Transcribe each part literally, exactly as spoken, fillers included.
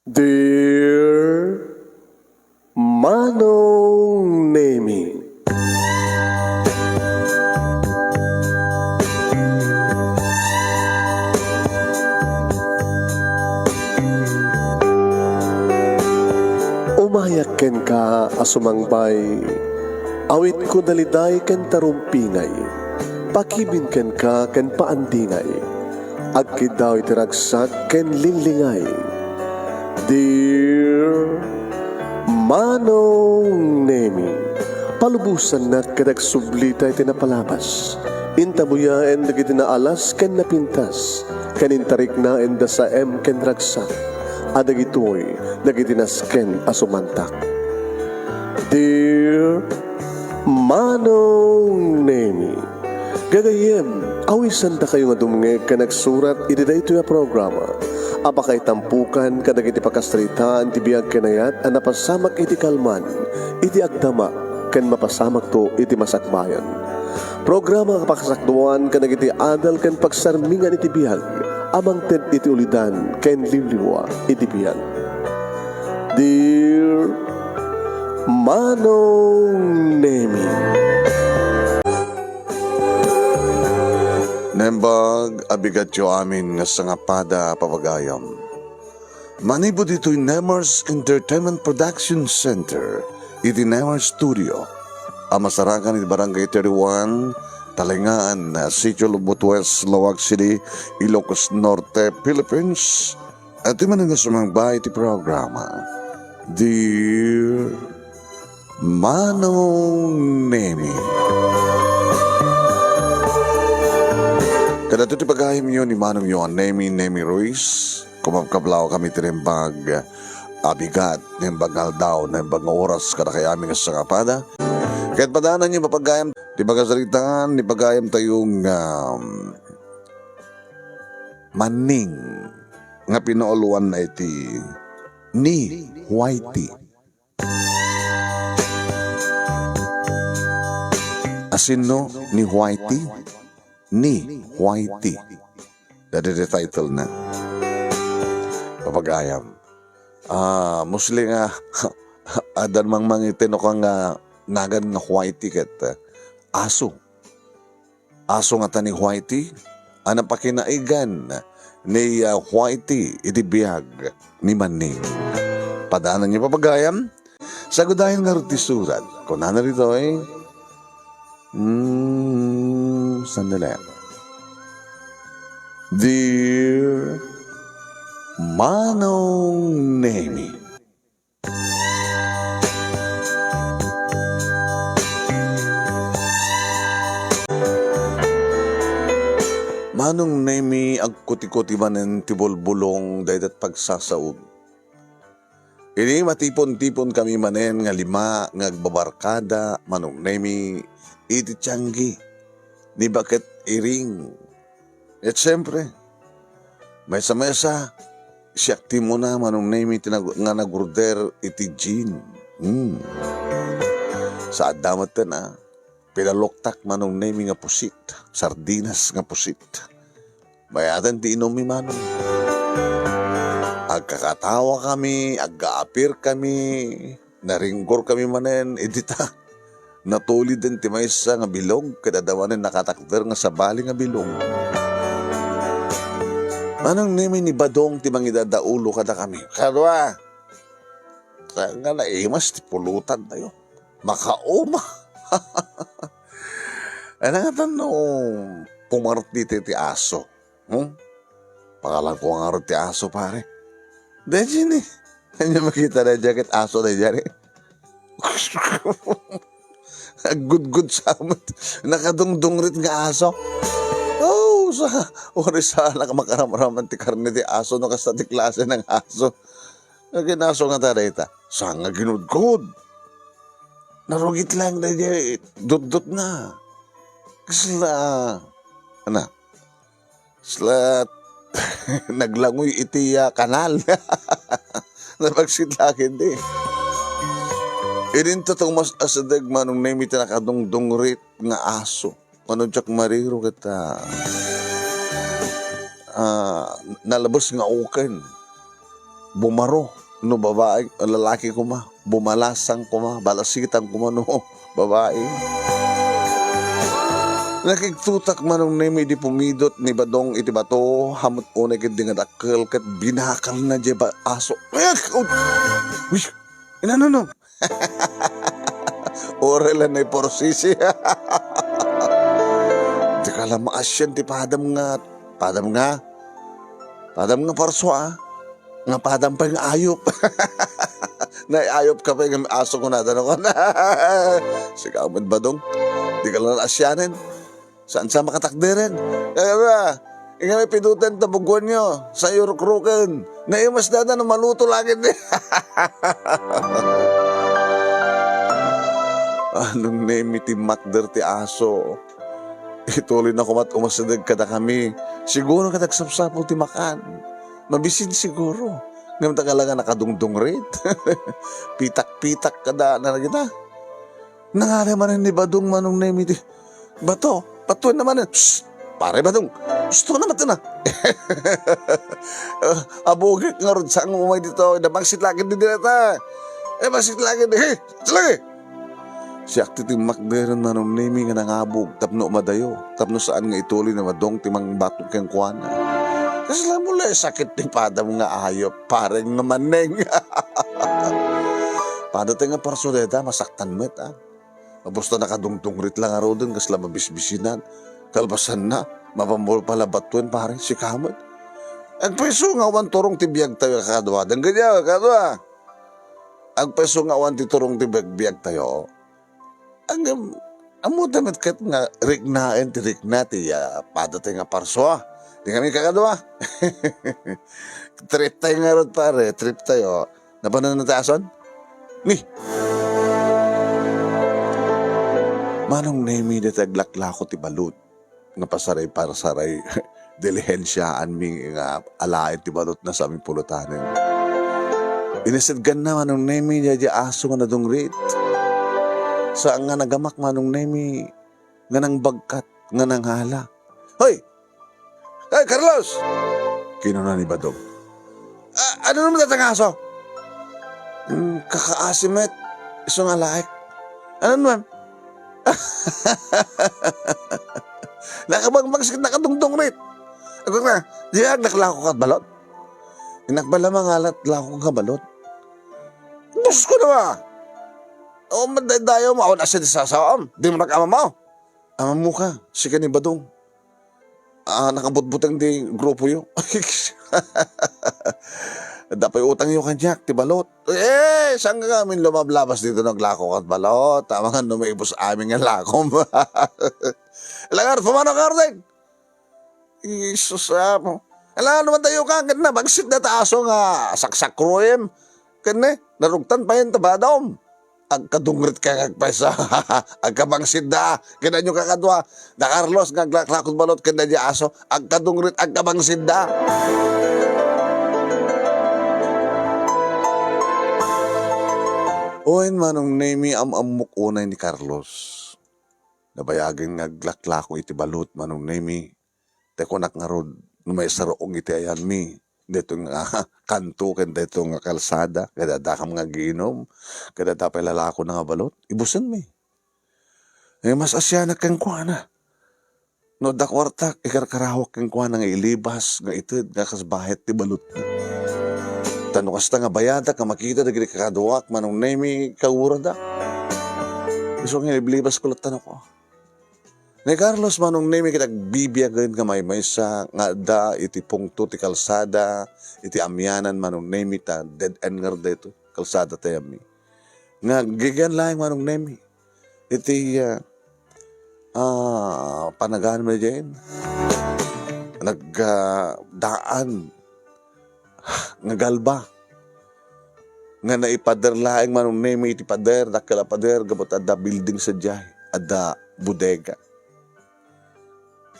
Dear Manong Nemi. Umayak kenka a sumangbay, awitko daliday ken tarumpingay, pakibin kenka ken paandingay, agkiddaw iti ragsak ken linglingay. Dear Manong Nemi, palubosannak ket agsublita iti napalabas. Intabuyaen dagiti naalas ken napintas, ken intariknaen da saem ken ragsak, a dagitoy dagiti nasken a sumantak. Dear Manong Nemi, gagayyem, awisandakayo nga dumngeg ken agsurat iti daytoy a programa a pakaitampokan kadagiti pakasaritaan ti biag ken ayat a napasamak iti kalman, iti agdama, ken mapasamakto iti masakbayan. Programa a pakasakduan kadagiti adal ken pagsarmingan iti biag a mangted iti ulidan ken liwliwa iti biag. Dear Manong Nemi. Naimbag a bigatyo amin nga sangapada, papagayam. Manipud ditoy Nemers Entertainment Production Center, iti Nemers Studio, a masarakan iti Barangay thirty-one, Talingaan, Sitio Lubot West, Laoag City, Ilocos Norte, Philippines. Iti manen nga sumangba iti programa, Dear Manong Nemi. Kadagitoy ti pagayamyo ni Manongyo a Nemi, Nemi Ruiz. Kumabkablaw kami ti naimbag a bigat, naimbag nga aldaw, naimbag nga oras kadakayo amin nga sangapada. Ket padananyo, papagayam, ti pakasaritaan ni pagayamtayo nga, um, Manning nga pinauluanna iti ni Whitey. Asinno ni Whitey? Ni Whitey. Dadi ti title na. Papagayam. Ah, mostly nga, adda mangmangiti no ka nga nagan nga Whitey ket, ah, aso. Aso ngata ni Whitey a napakinaigan ni, ah, Whitey iti biag ni Manning. Padananyo, papagayam? Sagudayen ngarud ti surat. Kunana ditoy, hmm, sandali. Dear Manong Nemi. Manong Nemi, agkuti-kuti manen ti bulbulong dayta pagsasaom. Idi matipon-tipon kami manen nga lima nga agbabarkada, Manong Nemi, iti tianggi ni Baket Iring. Et siempre, maysa-maysa, siak ti umuna, Manong Nemi, ti nag-, nga nag-order iti gin. Hmm. Sa adda met ten, ah, pinaluktak, Manong Nemi, nga pusit, sardinas nga pusit. Bayaten ti inummi, Manong. Agkakatawa kami, aggaapir kami, naringgor kami manen, idi ta natuliden ti maysa nga bilog, ket adda manen nakatakder nga sabali nga bilog. Manong Nemi, ni Badong ti mangidadaulo kadakami. Kadua, saan nga naimas ti pulutantayo? Makauma. Ano nga tan no pumarti ti, ti aso? Hmm? Pangalan ko nga ti aso, pare. Daydi ni. Anya makita na jacket aso na dyan eh. Aggudgud sa amat. Nakadungdungrit nga aso. Oh, sa, uri sa anak makaramraman ti karne ti aso, no, kasta ti klase ng aso. Naginaso nga ta dayta. Saan nga ginudgod? Narugit lang daydi, dutdot na. Kasla, ana, kasla, naglangoy iti, ah, kanal. Napagsidlakin di. Idinto tong mas asideg, Manong Nemi, ti nakadungdungrit nga aso. Ano diak mariro ket, ah, ah, nalabes nga uken. bumaro no babae, lalaki koma, bumalasang koma, balasitan koma no babae. Nakigtutak Manong Nemi idi pumidot ni Badong iti bato, hamut unay ket dingadakkel ket binakalna diay ba-, aso. Uy! Inano no? Uray la naiporsisi. Dika la maasian ti padam nga, padam nga, padam nga parsua, nga padam pay nga ayup. Naiayup ka pay nga aso kunada no kan. Sika met Badong. Dika la naasianen. Saan sa makatakderen? Kaya ba, ingami piduten ta buguanyo, sayo rukruken. Naimas dada no maluto langit ni. Manong Nemi ti makder ti aso. Ituloy na kumat umasideg kadakami. Siguro ket agsapsapul ti makan. Mabisin siguro. Ngem ta kala nga nakadungdungrit. Pitak-pitak kada na kita. Nangaray manen ni Badong Manong Nemi ti bato. Batoen na manen. Psst! Pare Badong. Gusto na maten na. Ah, abugek ngarud saan nga umay dito. Ida, bangsit lagi di direta. Eh, bangsit lagi di. He, lagi. Siak ti timmakderen Manong Nemi nga nangabug tapno umadayo. Tapno saan nga ituloy ni Badong ti mangbato kenkuana. Kasla mo la sakit ti padam nga ayup, pare nga maneng. Padam nga parsua dayta, masaktan met, ah. Apos ta nakadungdungrit la ngaruden kasla mabisbisinan. Kalpasanna, mapamulpa la batoen, pare, sika met. Agpayso nga awan turong ti biagtayo, kakadua. Denggen ya, kakadua. Agpayso nga awan ti turong ti biag-, biagtayo. Ang, ammoda met ket nga riknaen ti rikna ti, ah, padam nga parsua. Denggen kami, kakadua. Trip tayo ngarud, pare, trip tayo. Napanan na ti ason? Ni! Manong Nemi, dayta aglaklako ti balud nga pasaray-pasaray, dilihensiaanmi nga alaen ti balud na saan mi pulutanen. Inisidganna Manong Nemi, daydiay aso nga nadungrit. Saan nga nagamak Manong Nemi nga nangbagkat, nga nangala. Hoy! Hey, Carlos! Kinuna ni Badong. "A-, ano naman dayta nga aso?" "Hmm, kakaasi met. Isu nga alaek." "Ano naman?" "Nakabangbangsik, nakadungdungrit." "Agko na, di aglaklako kat balud?" "Inakbala mangalat lako ka balud." "Diyos ko naman! O, madaydayaw mo, awan asin ti sasawam. Di mo nag-amamo." "Amamo ka, sika ni Badong. Ah, nakabutbuteng ti grupo yo." "Dapay utang yo kaniak, ti balud." "Eh, saan ka amin lumablabas dito naglako kat balud? Amangan no maibus amin nga lakom." "Langar, pumano ka, Ardeng?" "Jesus, apo. Ala, no madayo ka, ken nabangsit dayta aso nga saksakruem. Ken ne, narugtan payen ta badom. Agkadungrit ka nga agpaysa. Agkabangsit da. Ken anyo kakadua, da Carlos nga aglaklakod balud ken daydiay aso. Agkadungrit, agkabangsit da." Wen, Manong Nemi, am-ammok unay ni Carlos. Nabayagen nga aglaklako iti balud, Manong Nemi. Ti kunak ngarud, no maisaruong iti ayanmi, daytoy nga kanto ken daytoy nga kalsada, ket addakam nga agiinum, ket adda pay lalakona nga balud, ibusenmi. Eh, mas asianak kenkuana. No adda kuartak, ikarkarawak kenkuana nga ilibas, nga ited, nga kas bahet ti balud. Ta no kasta nga bayadak nga makita dagiti kakaduak, Manong Nemi, kawurada. Isu nga iliblibasko latta no ko. Ni Carlos, Manong Nemi, ket agbibiagen nga maymaysa nga adda iti pungto ti kalsada, iti amianan, Manong Nemi, ta dead end ngarud daytoy, kalsada ti ayanmi. Nga aggigyan laeng, Manong Nemi, iti, ah, ah, panaganmo diay nag, ah, daan nga galba nga naipader laeng, Manong Nemi, iti pader, dakkel a pader, gapu ta adda building sadiay, adda bodega.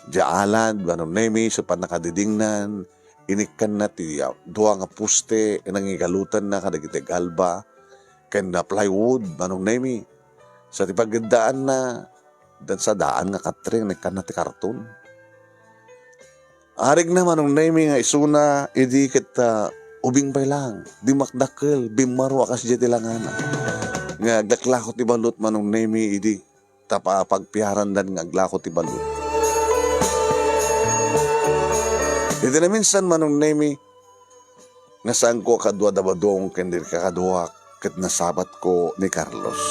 Diay alad, Manong Nemi, isu pannakadidingnan, inikkanna ti, ah, dua nga poste, nangigalutanna kadagiti galba, ken da plywood, Manong Nemi. Sa ti pagiddaanna, dan sa daan nga katring, inikkanna ti karton. Arigna, Manong Nemi, nga isuna, idi ket, ah, ubing pay laeng, dimmakdakkel, bimmaro a kas diay ti langana. Nga aglaklako ti balut, Manong Nemi, idi ta pa-, pagpiarandan nga aglako ti balut. Iti naminsan, Manong Nemi, nga saanko a kadua da Badong ken di kakaduak ket nasabatko ni Carlos.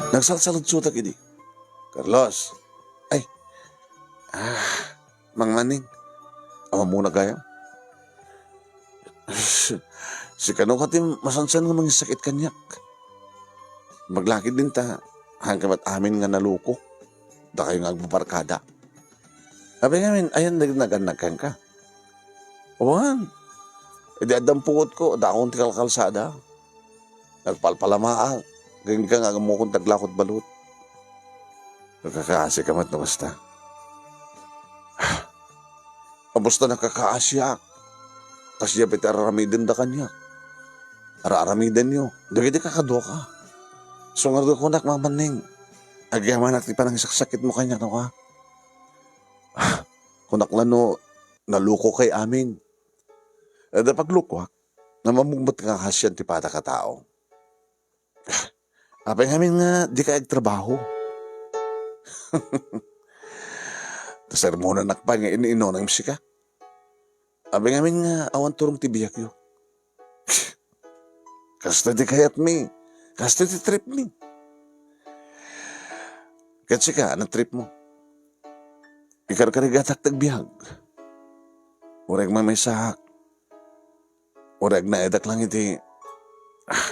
Nagsalsaludsotak idi. "Carlos!" "Ay, ah, Mang Manning, awan muna gayam?" "Sikano ka ti masansan nga mangisakit kaniak? Maglakid din ta, haanka met amin nga naluko, dakayo nga agbabarkada." "Apay ngamin, ayan dagiti nagannak kenka?" "Awan. Idi addan pukotko, dakon ti kalkalsada. Nagpalpalamaak, agingga nga ammokon ti aglako ti balut." "Nakakaasi ka met no kasta?" "Apay ta nakakaasiak? Kasdiay pay ti ar-aramidenda kaniak. Ar-aramidenyo dagiti kakaduaka. Isu ngarud, kunak, Mang Manning, agyamanak ti panangisaksakitmo kaniak, no ka?" "Kunak la no nalukokay amin. Adda paglukoak, namamugmet nga kasian ti padak a tao." "Apay ngamin nga dika agtrabaho?" "Ta sermonanak pay nga in-inunam sika. Apay ngamin nga awan turong ti biagyo?" "Kasta ti kayatmi. Kasta ti tripmi." "Ket sika, ania tripmo?" "Ikarkarigatak ti agbiag. Uray agmaymaysaak. Uray agnaedak lang iti, ah,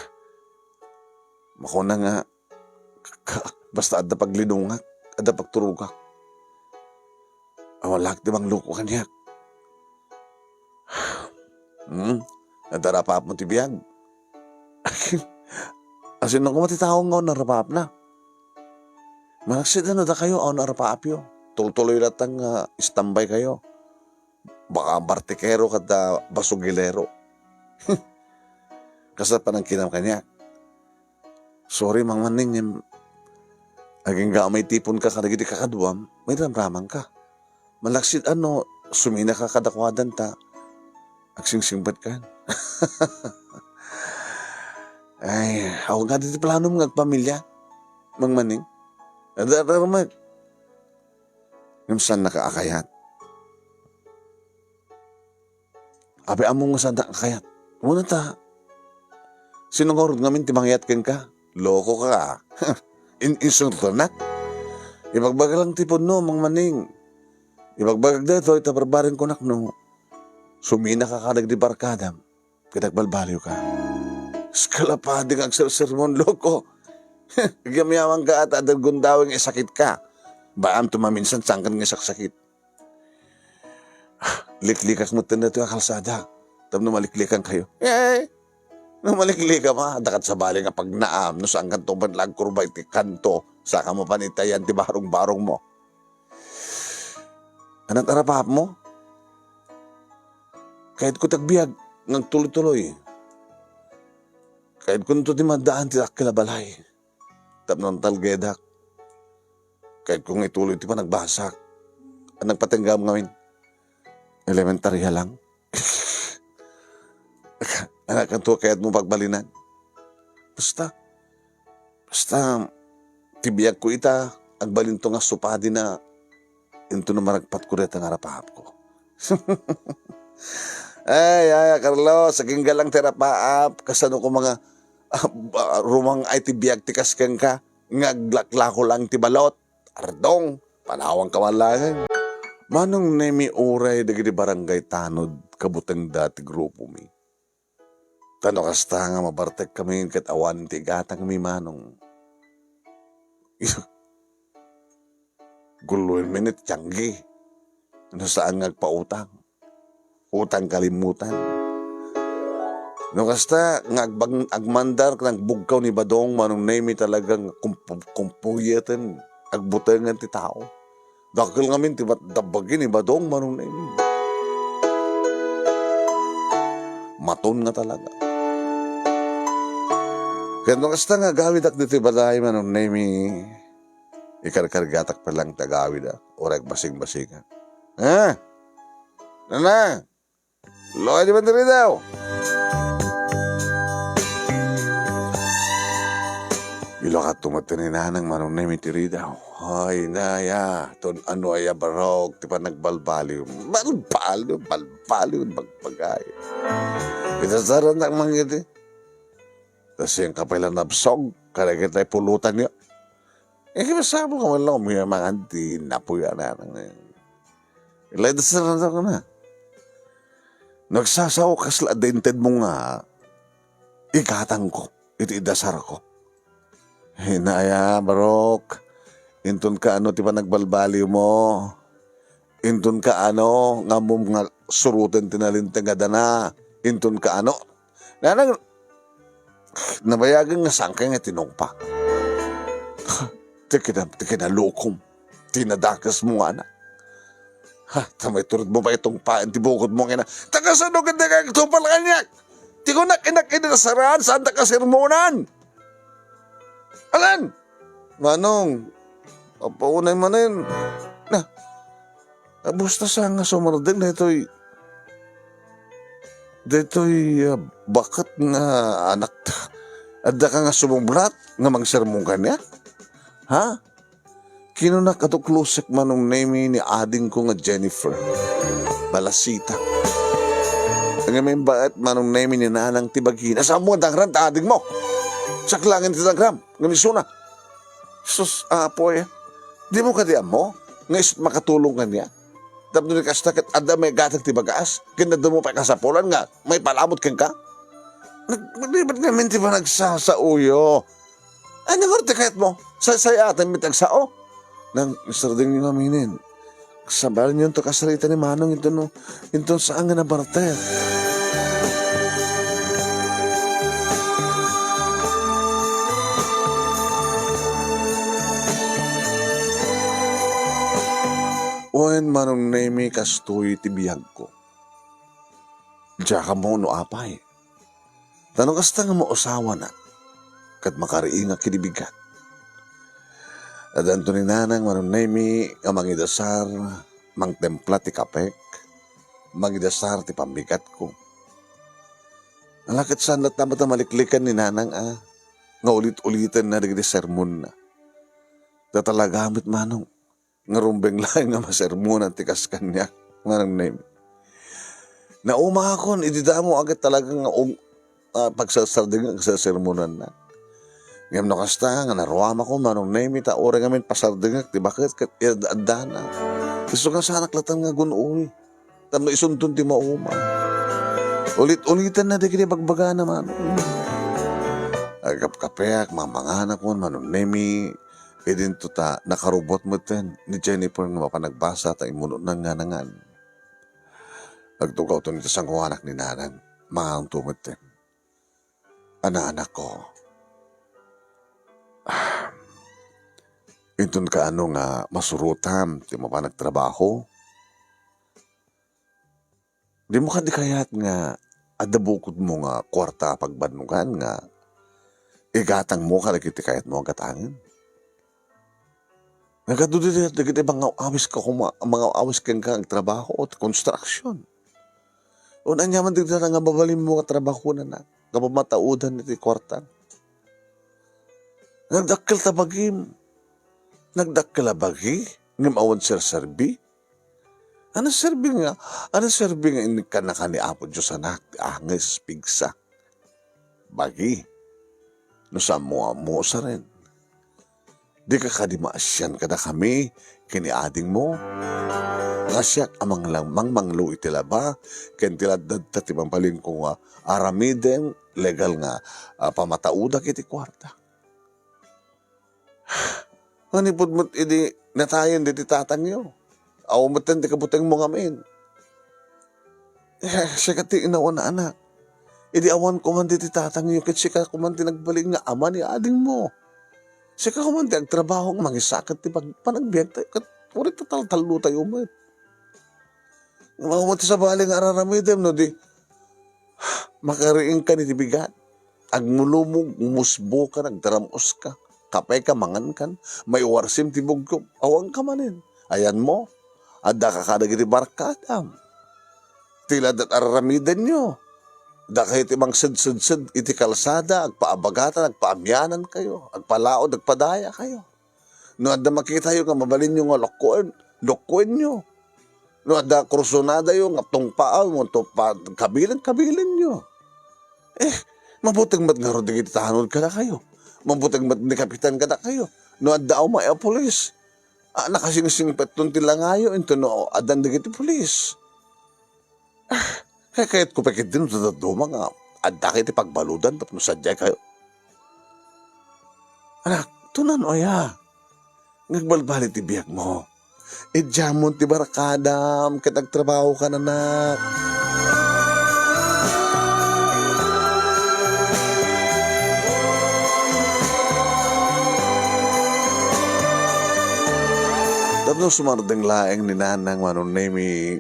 makuna nga, ka-, ka-, basta adda paglinongak, adda pagturogak. Awan laeng ti mangluko kaniak." "Hmm? Adda arapaapmo ti biag?" "Asino koma ti tao nga awan arapaapna? Malaksid a no dakayo awan arapaapyo. Tultuloy latta nga standby kayo. Baka bartikero ket basugilero." Kasta panangkinam kaniak. "Sorry, Mang Manning, ngem agingga a maitiponka kadagiti kakaduam, mairamramanka. Malaksid a no suminaka kadakuada ta agsingsingpetkan." "Ay, awan kadi ti planom nga agpamilya, Mang Manning?" "Adda, adda met. Ngem saannaka a kayat." "Apay ammom nga saannak a kayat?" "Wen ta, sino ngarud ngamin ti mangayat kenka? Lokoka. In-, insultonak? Ibagbagak lang ti pudno, Mang Manning. Ibagbagak daytoy ta barbareng kunak no suminaka kadagiti barkadam ket agbalbaliwka." "Iskala padi nga agsersermon, loko. Agyamyamanka a ta adda gundaway nga isakitka. Baam ti maminsan saankan nga isaksakit." "Liklikak metten daytoy a kalsada tapno maliklikankayo." "Eh, no maliklikam, adda ket sabali nga pagnaam no saankanto met la agkurba iti kanto, saka mapan itayan ti barong-barongmo." "Ania ti arapaapmo?" "Kayatko ti agbiag nga agtuloy-tuloy. Kayatkonto ti maddaan ti dakkel a balay tapno nagtalgedak. Kayatko nga ituloy ti panagbasak." "Ania ti nagpatenggam ngamin? Elementaria lang?" "Ania kanto kayatmo pagbalinan?" "Basta, basta, ti biagko ita, agbalinto nga supadi na intono maragpatko dayta nga arapaapko." "Ay, ay, ay, Carlos, agingga lang ti arapaap, kasano koma nga, ah, ba-, rumang-ay ti biag ti kas kenka, nga aglaklako lang ti balot. Ardong, panawanka man laeng." Manong Nemi, uray dagiti barangay tanod kabutengda ti grupomi. Ta no kasta nga mabartekkami ket awan ti igatangmi, Manong. Guluen met ti tianggi no saan nga agpautang. Utang kalimmutan. No kasta nga agbag-, agmandar ken agbugkaw ni Badong, Manong Nemi, talaga nga kumpu-, kumpuyeten, agbutengen ti tao. Dakkel ngamin ti bat-, dabagi ni Badong, Manong Nemi. Maton nga talaga. Ket no kasta nga agawidak ditoy balay, Manong Nemi, ikarkargatak pay lang ti agawidak, uray agbasing-basingan. Ha? Nana? Luay di man ti ridaw. Ilakatto met ni Nanang Manong Nemi ti ridaw. Ay, naya, ton ano aya barok ti panagbalbaliw. Balbaliw, balbaliw, bagbagay. Itasaran nak mangiti. Tas yan kapay lang nabsog, kada kita pulutan niya. Eh, masamo ka man lang umiya mangan ti napuy a Nanang. Ilay da sa na. Nagsasao kasla adda inted mo nga igatang ko, iti idasar ko. Hinaya, barok, inton ka ano ti panagbalbaliw mo. Inton ka ano, nga mum nga suruten ti nalinteg a dana. Inton ka ano, Nanang, nabayagen nga saan kay nga tinungpa. Ti kina-, ti kinalukom, ti nadakes mo nga anak. Ha, ta may turid mo pa itong paen ti bukod mo nga ina. Taga sano ka di ka agtungpal kaniak? Ti kunak inak iti nasaran, saan ta kasermonan? Alan! Manong, apaunay manen. Na, Basta sa nga sumardeng daytoy, daytoy, ah, baket nga anak ta. Adda ka nga sumublat nga mangsermon kaniak? Ha? Kinunak a tuklusek Manong Nemi ni ading ko nga Jennifer. Balasita. Nga membaet Manong Nemi ni Nanang ti bagina. Saan mo nga dangram ta ading mo? Saklangen ti dangram. Nga misuna. Sus, Apo, eh. Di mo kadi ammo nga isu ti makatulong kaniak? Tapno di kasta ket adda maigatang ti bagas, ken adda mo pay kasapulan nga maipalamut kenka? Nag-, di ba't ngamin ti panagsasauyo? Ay, nagor ti kayat mo? Say-, sayaten mi ti agsao? Nang isardeng yo ngamin. Sabalyon to kasarita ni Manong inton, inton saan nga nabarter. Wen, Manong Nemi, kastoy ti biagko. Diak ammo no apay. Ta no kasta nga mausawanak, ket makariingak iti bigat. Addanto ni Nanang Manong Nemi nga mangidasar, mangtempla ti kapek, mangidasar ti pambigatko. Ala ket saan latta met a maliklikan ni Nanang a nga ulit-ulitenna dagiti sermonna. Ta talaga met, Manong, nga rumbeng laeng nga masermonan ti kas kaniak, Manong Nemi. Naumagakon idi damo a ket talaga nga um-, ah, pagsarsardengek a sermonanna. Ngem no kasta nga naruamakon, Manong Nemi, ta uray ngamin pasardengek ti baket ket ad-addana. Isu nga saanak latta nga gun-oy. Tapno isunton ti mauma. Ulit-ulitanna dagiti bagbagana, Manong. Agkapkapeak, mamanganakon, Manong Nemi, idinto ta nakarubbuat metten ni Jennifer nga mapan agbasa ta immunotnan nga nangan. Agtugawton iti sangoanak ni Nanang, manganto metten. Ana-anakko, inton kaano nga masurotam ti mapan agtrabaho, dimo kadi kayat nga adda bukodmo nga kuarta a pagbannogan nga igatangmo kadagiti kayatmo a gatangen? Nagadu dagiti, dagiti mangaw-awis ka koma-, mangaw-awis kenka nga agtrabaho ti construction. Wen aniaman dagiti nga mabalinmo nga trabahonan nga pamataudan iti kuarta. Nagdakkel ta bagim. Nagdakkel a bagi, ngem awan serserbi. Ano serbi nga, ano serbi nga innikannaka ni Apo Dios, anak, ti anges, pigsa, bagi, no saan mo ammo saren? Dika kadi maasian kadakami ken ni adingmo? Nga siak a manglang-, mangmanglo iti laba, ken ti laddadta ti mabalinko nga aramiden, legal nga, ah, pamataudak iti kuarta. Manipud met idi natayen diti tatangyo, awan metten ti kabutengmo ngamin. Eh, sika ti inawan a anak. Idi awan koman diti tatangyo, ket sika koman ti nagbalin nga ama ni adingmo. Sika koman ti agtrabaho nga mangisakat ti pag-, panagbiagtayo, ket uray tataltallotayo met. Ngem awan met ti sabali nga araramidem no di makariingkan iti bigat. Agmulumog, musbokan, agdaram-oska. Kapayka, mangankan, maiwarsim ti bugkom. Awanka manen. Ayanmo, addaka kadagiti barkadam. Ti Ti ladat araramidenyo. Dakayo ti mangsedsedsed iti kalsada, agpaabagatan, agpaamianankayo, agpalaod, agpadayakayo. No adda makitayo nga mabalinyo nga lokkoen, lokkoenyo. No adda krusonadayo nga tungpaaw, nga tungpa-, kabilin, kabilinyo. Eh, mabuteng met ngarud dagiti tanod kadakayo. Mabuteng met ni kapitan kadakayo. No adda umay a pulis, a, nakasingsingpetton ti langayo, inton no addan dagiti pulis. Ah, kay kayatko pay ketdi no dadduma nga adda kayo ti pagbaludan tapno sadiay kayo. Anak, tunan aya nga agbalbali ti biagmo. Idiamon ti barkadam ket agtrabaho ka, anak. Tapno sumardeng laeng ni Nanang Manong Nemi,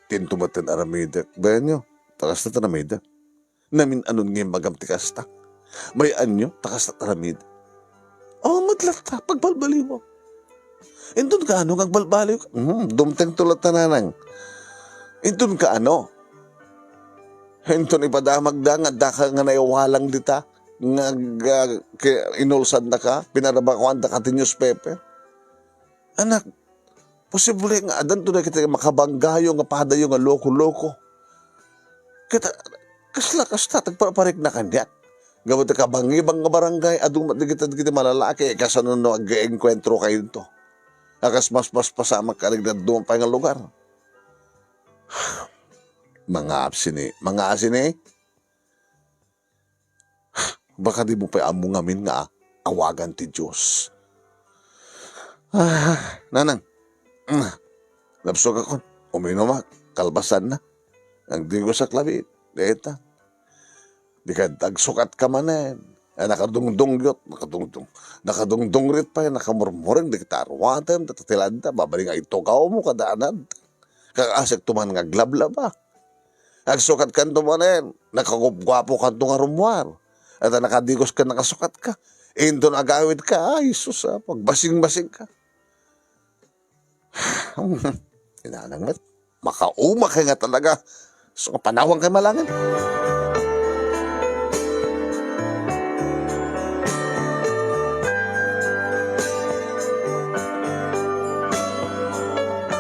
tinto met aramidek. Bayanyo, ta kasta ti aramidek. Namin-anon nga imbagam ti kasta. Bay-anyo, ta kasta ti aramid. Oh, met latta, pagbalbaliwak. Inton kaano nga agbalbaliw? Hmm, dumtengto latta, Nanang. Inton kaano? Inton ipadamagda nga addaka nga naiwalang dita, nga ag-, ah, ki-, inulsandaka, pinarabakuandaka ti newspaper. Anak, posible nga addanto dagiti makabanggayo nga padayo nga loko-loko. Ket, ah, kasla kasta, ti agparparikna kaniak. Gapu ti kabangibang nga barangay, adu met dagiti, dagiti malalaki, eh, kasano no ag-enkuentro kayonto? A kas mas paspasamak ka dagiti dadduma pay nga lugar. Mga absini, mga asini. Baka dimo pay ammo ngamin nga awagan ti Dios. Ah, Nanang. Mm. Napsukakon. Uminumak. Kalpasanna. Agdigosak labi. Deta. Di ka agsukat ka manen. Ay, nakadungdungyot, nakadungdung. Nakadungdungrit pay, nakamurmuring, di kita aruatem, tatatilanda, babali nga itugaw mo, kada anad. Kakasek tuman nga aglablaba. Agsukat kanto manen, nakagupguapo kanto nga rummuar. At nakadigos ka, nakasukat ka. Inton agawid ka, ay, sus, ah, pagbasing-basing ka. Inanang met, makauma ka nga talaga. So, nga panawang kay malangen.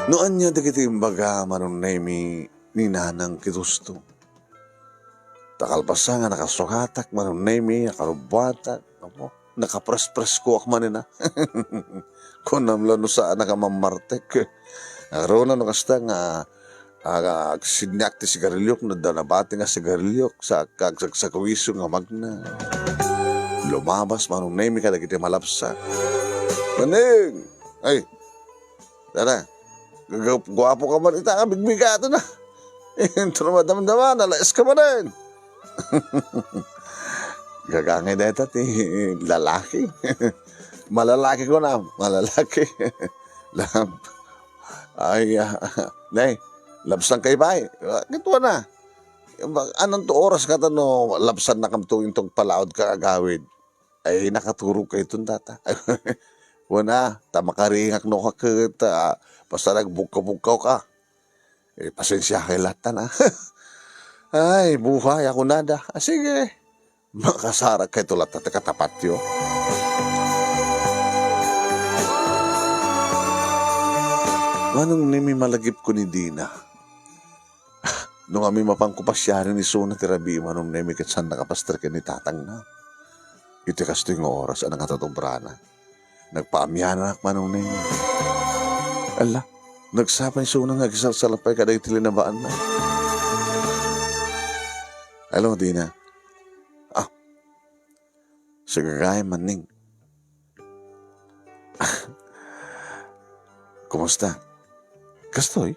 No ania dagiti imbaga, Manong Nemi, ni Nanang Crisostomo. Ta kalpasan nga nakasukatak, Manong Nemi, nakarubbuatak, apo, nakaprespreskoak manen a. Kunam la no saanak a mammartek. Ngaruna no kasta nga, ah, agsidniak ti sigariliok, no adda nabati nga sigariliok, sa kagsagsakuiso nga magna. Lumabas, Manong Nemi, kadagiti malapsa. Maneng! Ay, Tara, gagap-, guapo ka man ita, bigbigato na. Inton madamdama, nalaes ka manen. Gagangay dayta ti lalaki. Malalaki ko na, malalaki. Lam-, ay, ah, nay, labsan kay bay. Ah, kituan na. Ba-, anong to oras nga ta no labsan na kam to intong palaod ka agawid? Ay, nakaturog kayton data. Wen a, ta makaringak no ka ket, ah, basta nagbugka-bugkaw ka. Eh, pasensia kay latta na. Ay, buhay, ako nada. Ah, sige. Makasarak kayto latta ti katapatyo. Manong Nemi, malagip ko ni Dina. No kami mapanko pasiaren isuna ti rabii, Manong Nemi, ket saan nakapaster ken ni tatangna. Iti kastoy nga oras a nangatatobrana. Nagpaamiananak, Manong Nemi. Ala, nagsapa isuna nga agisalsalapay kadagiti linabaanna. Hello, Dina. Ah, sige, gayam, Manning. Kumusta? Kastoy?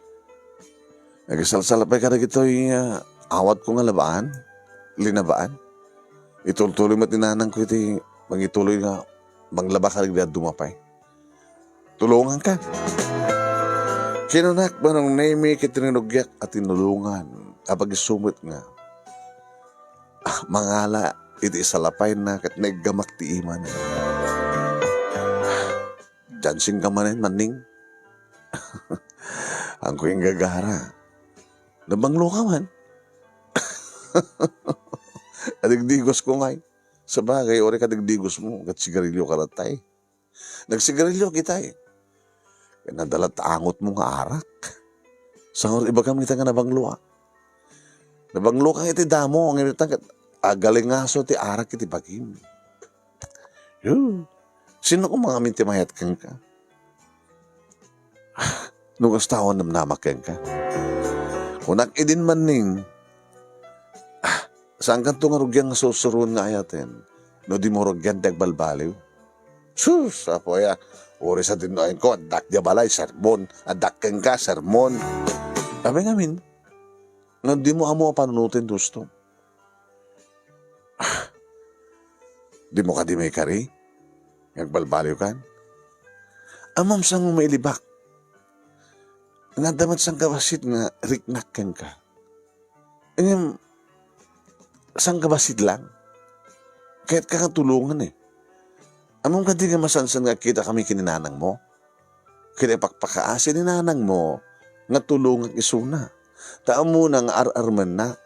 Agisalsalapay kadagitoy, ah, awatko nga labaan? Linabaan? Itultuloy met ni nanangko iti mangituloy nga manglaba kadagiti dadduma pay. Tulonganka. Kinunak, Manong Nemi, ket rinugiak a tinulongan. Apag isu met nga, ah, mangala iti isalapayna ket naiggamak ti imana. Dancing ka manen, Manning? Haanko inggagara. Nabanglo ka man. Adigdigos ko ngay. Sabagay, uray ka digdigos mo, ket sigarilyo ka latta, eh. Nagsigarilyo kita, eh. Ket nadala ta angot mo nga arak. Sangaw ibagam ita nga nabanglo, ah. Nabanglo ka iti damo, ngem ita ket agalingaso ti arak iti bagim. Yo, sino koma ngamin ti mayat kenka? No kasta, awan namnamak kenka. Kunak idin manning, "Ah, saankanto nga rugian nga sursuroen nga ayaten no di mo rugian ti agbalbaliw?" Sus, apo aya, uray sa dinnoenko, addak dia balay, sermon, addak kenka, sermon. Apay ngamin, nga di mo ammo a panunoten ti ustom. Di mo kadi maikari nga agbalbaliwkan? Ammom, sango mailibak nga adda met sangkabassit nga riknak kenka. Ngem, sangkabassit lang. Kayatka nga tulongen, eh. Ammom kadi nga masansan nga agkitakami ken ni nanangmo? Ket ipakpakaasi ni nanangmo nga tulongak isuna. Ta ammona nga ar-armennak.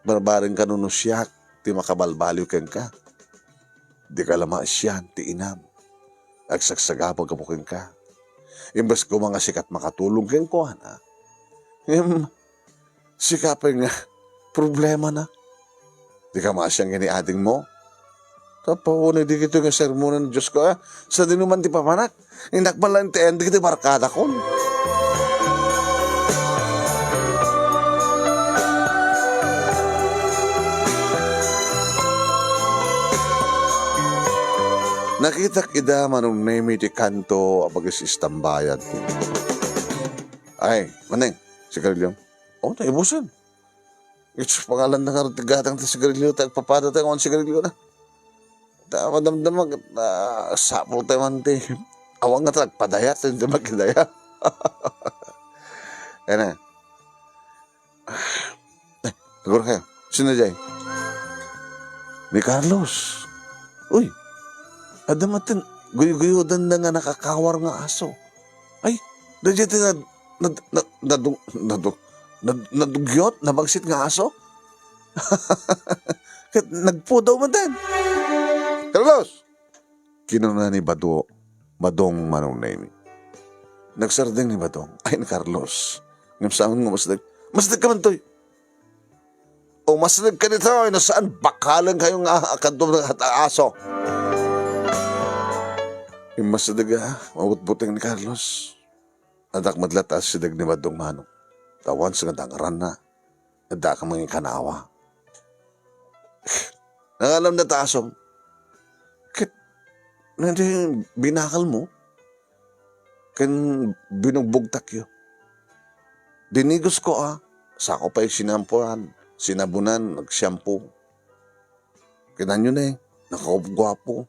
Barbareng kano no siak ti makabalbaliw kenka. Dika la maasian ti inam. Agsagsagaba gapu kenka. Imbes koma nga sika ti makatulong kenkuana, ngem sika pay nga problemana. Dika maasian ken ni adingmo? Tapawon idi kito nga sermonan, Diosko, ah. Sadino man ti papanak, innak man laeng ti ending ti barkadakon. Nakitak ida, Manong Nemi, ti kanto a pagis-istambayad. Ay, Maneng, sigarilyo? O, naibusan. Iti pangalan na nga ti gatang ti sigarilyo, ta agpapada tayo, awan sigarilyona. Ta madamdama, ah, sapul tayo man ti, awan nga ta agpadayat, hindi magkidaya. Ayan na. Eh, siguro kayo. Sino jay? Ni Carlos. Uy, adda matin, guyguyodan na nga nakakawar nga aso. Ay, daydiay ti nad-, nad-, nad-, nadung-, nadung-, nad-, nadugyot, nabagsit nga aso? Ket nagpudaw man ten. "Carlos!" kinuna ni Bado-, Badong Manong Nemi. Nagsardeng ni Badong. Ay, ni Carlos. Ngem saan nga masdek? "Masdek ka man toy!" "Umasdek ka ditoy, no saan, bakalen kayo nga akadto nga aso." Immasdek a mabutbuteng ni Carlos. Addak met latta a sideg ni Badong Manong. Ta once nga dangranna, adda ka mangikanawa. Nangalam na ta asom. Ket, nadi binakalmo. Ken binugbogtakyo. Dinigosko a, sako pay sinampuan, sinabunan, nagsiampo. Kitanyo ne, nakagupguapo.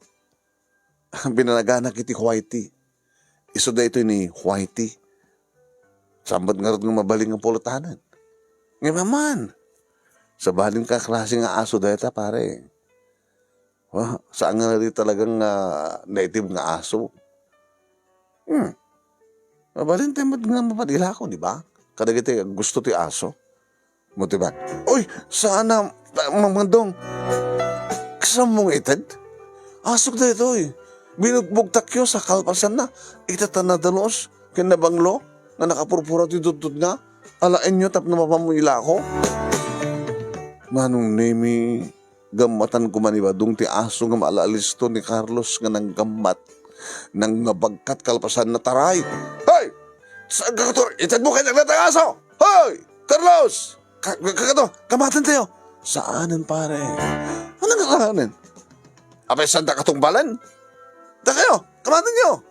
Binalaganak iti Whitey. Isu daytoy ni Whitey. Saan met ngarud nga mabalin nga pulotana? Ngem aman, sabali nga klase nga aso dayta, pare. Wa, saan nga di talagang, ah, native nga aso. Hmm. Mabalin tayo met nga mapadilako, di ba? Kadagiti gusto ti aso. Mo ti ba? Uy, saan na, Mang Mandong? Kasam mo nga ited? Asok daytoy. Binugbogtakyo sa kalpasanna. Ita ta nadalus, ken nabanglo, nga nakapurpura ti dutdotna. Alaenyo tapno mapamuilako. Manong Nemi, gammatan koma ni Badong ti aso nga maalaalisto ni Carlos nga nanggammat. Nangnabagkat kalpasanna, taray. Hoy! Saan ka kato? Ited mo kay naglatang aso! Hoy! Carlos! Ka-, ka-, kato, kamaten tayo! Saanen, pare? Anong saanen? Apay, saan ta katungpalan? Dakayo, kamatenyo!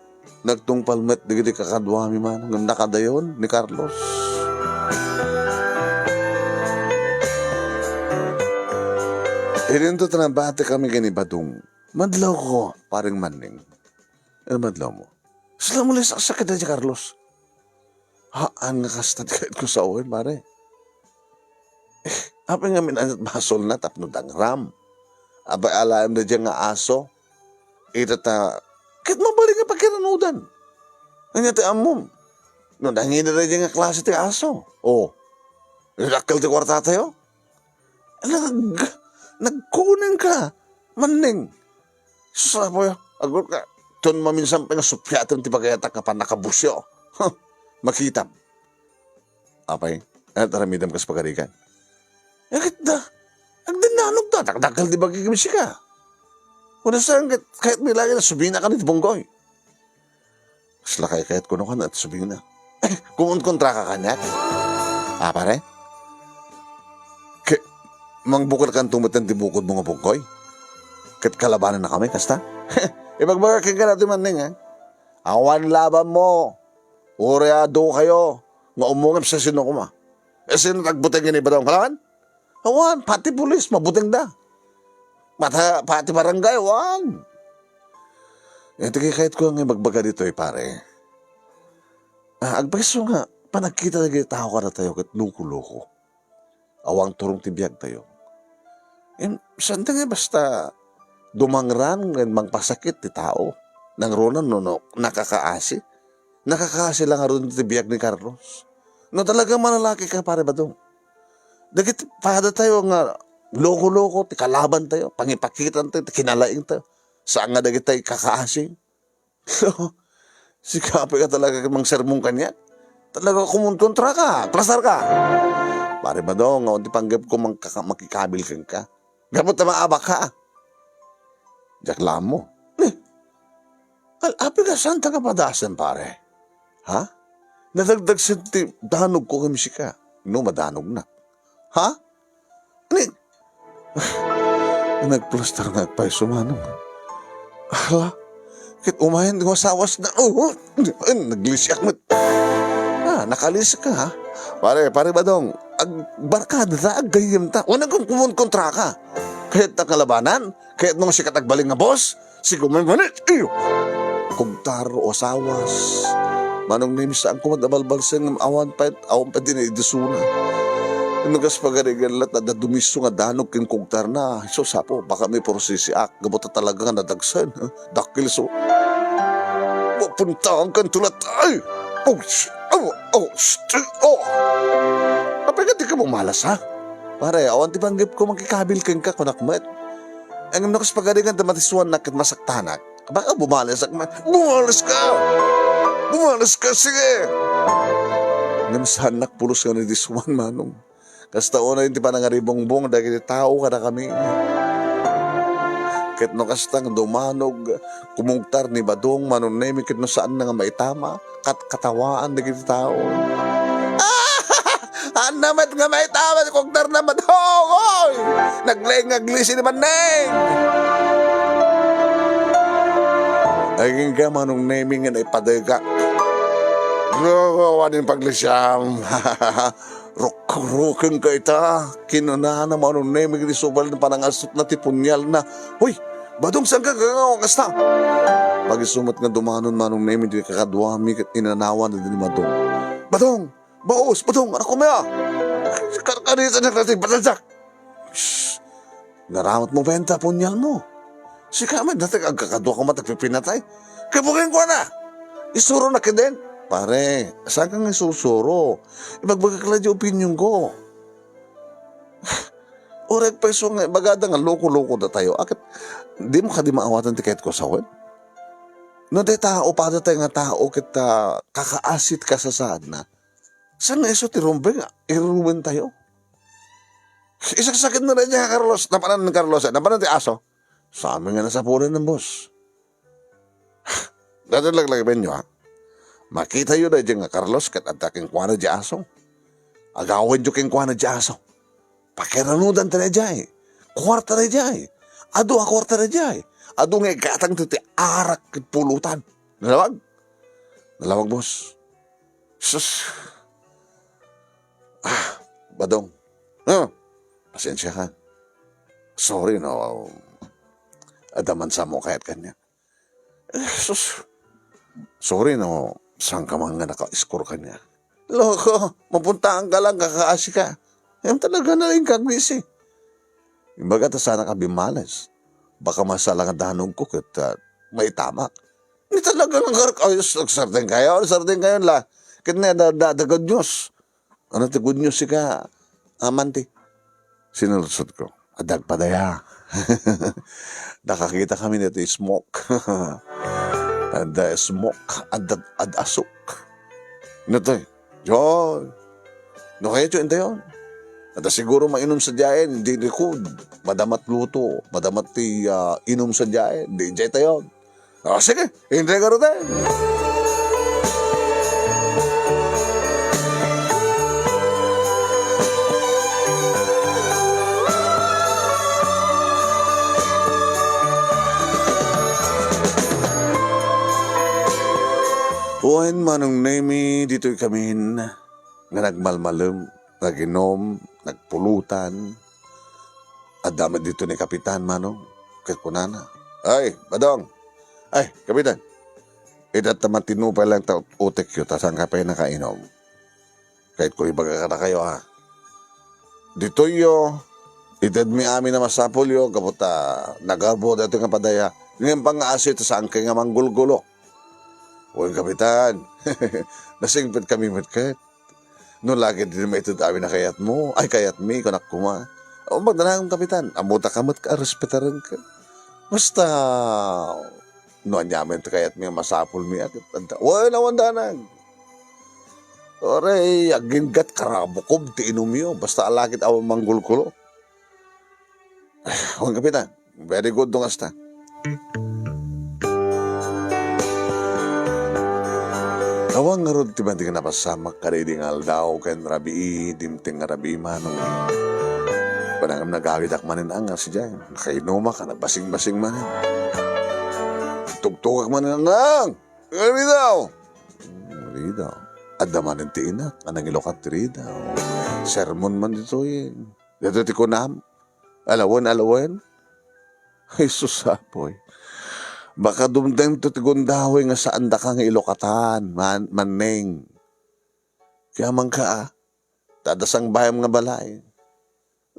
Nagtungpal met dagiti kakaduami man, ngem nakadayon ni Carlos. Idinto ta nabati kami ken ni Badong. Madlawko, Pareng Manning. Ano madlaw mo? Sila mo lang saksakit na si Carlos. Haan nga kasta ti kayat ko sawen, pare. Eh, apay ngamin ani't basolna tapno dangram? Apay alaem daydiay nga aso? Ita ta, ket mabalin nga pagkiranudan. Ania ti ammom? No nangina daydiay nga klase ti aso. Oh. Idakkel ti kuartatayo? Nag-, nagkunengka, Manning. Sus, apoy, agurka, ton maminsan pay nga suppiatem ti pagayatak nga pannakabusyo. Huh, makitam. Apay, ania ti aramidem kas pagarigan? Ket da, agdannanogda, dakdakkel ti bagi ken sika. Kuna saan ket, kayatmi laeng nga subinaka iti bunggoy. Kasla kaykayatko no kano, subina. Kumonkontraka kaniak. Ah, pare? Ke-, mangbukelkanto met ti bukodmo nga bunggoy? Ket kalabanennakami, kasta? Ibagbagak kenka daytoy, Manning, eh. Awan labanmo. Uray adu kayo nga umungep sa sino koma. Eh, sino ti agbuteng ken ni Badong? Awan? Awan, pati pulis, mabutengda. Pata-, pati barangay, awan. Eh, ti kayatko nga ibagbaga ditoy, pare. Ah, agpayso nga, panagkita dagiti tao kadatayo ket loko-loko. Awan turong ti biagtayo. Em, saan nga basta dumangran ken mangpasakit ti tao? Nangruna no, no, nakakaasi? Nakakaasi la ngarud ti biag ni Carlos. No talaga manalaki ka, pare Badong, dagiti padatayo nga loko-loko ti kalabantayo, pangipakitantayo, ti kinalaingtayo. Saan nga dagiti kakaasi? Sika pay nga talaga mangsermon kaniak. Talaga kumonkontraka, plasarka. Pare Badong, awan ti panggepko mangkaka-, makikabil kenka. Gapu ta maabakka. Diak la ammo. Eh, al-, apay nga saanta nga padasen, pare? Ha? Nadagdagsen ti danogko ken sika. No, madanognak. Ha? Ni-, nagplastar nga agpayso, Manong. Hala, ket umayen nga sawas na. Oh, oh, naglisiak met. Ah, nakalisik ka, ha? Pare, pare Badong, agbarkada ta, aggayyem ta. Wala kong kumonkontra ka. Kayat ta kalabanan? Kayat mo nga sikat agbalin nga boss? Sigo man manit, iyo. Kugtar o sawas. Manong Nemi, saan koma a balbalsen ngem awan pay, awan pay dinidisuna. No kas pagarigan latta, adda dumisso nga danog ken kugtarna. Sus, Apo, baka maipursisiak. Gapu ta talaga nga nadagsen. Dakkel so. Mapuntaan kan tulat. Ay! Oh, sh-, oh, oh, sh-, oh. Apay nga di ka bumalas, ha? Pare, awan ti panggepko, mangkikabil kenka, kunak met. Ngem no kas pagarigan ta matisuannak ket masaktanak, baka bumalasak man. Bumalas ka! Bumalas ka, sige! Ngem saannak pulos nga nadisuan, Manong. Kasta unay ti panangaribungbong dagiti tao kadakami. Ket no kasta nga dumanog, kumugtar ni Badong, Manong Nemi, ket no saanna nga maitama, katkatawaan dagiti tao. Anna met nga maitama ti kugtarna, Badong! Oy! Naglaing nga aglisi ni Manning! Agingga, Manong Nemi, nga naipadegak. Awan paglisiam. Rukruken ka ita, kinunana, Manong Nemi, iti subal ti panangasutna ti punyalna. Hoy, Badong, saan ka gagawa kasta? Pag-isu met nga dumanon, Manong Nemi, ti kakaduami ket inanawan ni Badong. Badong! Baos, Badong, anak ko, maya! Karkarita na kasi, batalsak! Shh! Naramat mo ba yan ta punyal mo? Sika met, dati agkakadua ka matagpipinatay. Kaya bugin ko na! Isuro na kiden. Pare, saan ka nga isusuro? Ibagbagak lang di opinion ko. Orek pa iso nga ibagada nga loko-loko datayo. Aket, di mo kadi maawatan ti kayat ko sawen? No, di tao, pada tayo nga tao, ket, ah, kakaasit kasasaadna. Saan nga isu ti rumbeng nga irurumen tayo? Isaksakit na rin niya, Carlos. Napanan ni Carlos, eh. Napanan ti aso. Sa amin nga nasapulan ng boss. Dati laglagipen nyo, ha? Makita yo da nga Carlos ket adda kenkuana di aso. Agawen yo kenkuana di aso. Pakiranudan ta daydiay. Kuarta daydiay. Adu a kuarta daydiay. Adu nga igatang ti arak ket pulutan. Nalawag? Nalawag, boss. Sus. Ah, Badong. Ah, pasensya ka. Sorry, no. Adda man sa mo kayat kanya. Eh, sus. Sorry, no. Saan ka man nga naka-score kanya? Loko, mapuntaan ka lang, kakaasi ka. Yan talaga na rin kagwisi. Imbaga ta sana ka bimales. Baka masala nga danog ko ket, ah, maitamak. Ni talaga nga karak-, ay, sus, nagsardeng kayo, nagsardeng kayo la. Ket na, da, da, da good news. Ano ti good news, sika? Amanti. Sinaludsodko. Adda agpadaya. Nakakitakami ditoy smoke. Adda smoke, adda, adda asuk. Ino toy? Joy. No kayatyo, intayon. Adda siguro mainum sadiayen, idi likod. Madama ti luto, madama ti, ah, inum sadiayen, idi idiay tayon. Ah, sige, inday garuden. Wen, Manong Nemi, ditoy kamin nga nagmalmalem, naginom, nagpulutan. Adda met dito ni Kapitan, Manong, ket kunana, "Ay, Badong! Ay, Kapitan! Ita ta matinupay lang ta ut-utekyo, ta saan ka pay nakainom?" Ket ko ibaga kadakayo, a. Ditoyyo, itedmi amin a masapulyo, gapu ta nagarbo daytoy nga padaya. Ngem pangngaaso ta saan kay nga manggulgulo. Wen, Kapitan. Nasingpet kami met ket. No lagid idi maited amin a kayatmo, ay, kayatmi, kunak koma. O, magdanagem, Kapitan. Ammota ka met a respetarenka. Basta, no aniamen ti kayatmi a masapulmi, a ket adda. Wen, awan danag. Uray, aginggat karabukob ti inumyo, basta alagid awan manggulgulo. Wen, Kapitan. Very good, no kasta. Awan ngarud ti matik a napasamak kadaydi nga aldaw ken rabii, dimteng nga rabii, Manong. Panangam nagawidak manen a nga sadiay. Nakainumak a nagbasing-basing manen. Tugtugak manen a, "Nang! Ridaw!" Hmm, ridaw. Adda manen ti inak a nangilukat ti ridaw. Sermon man ditoy. Daytoy ti kunam. Alawen, alawen. Jesus, apoy. Baka dumtengto ti gundaway nga saandaka nga ilokatan, man-, manneng. Kaya man ka, a. Ta adda sangbayam nga balay.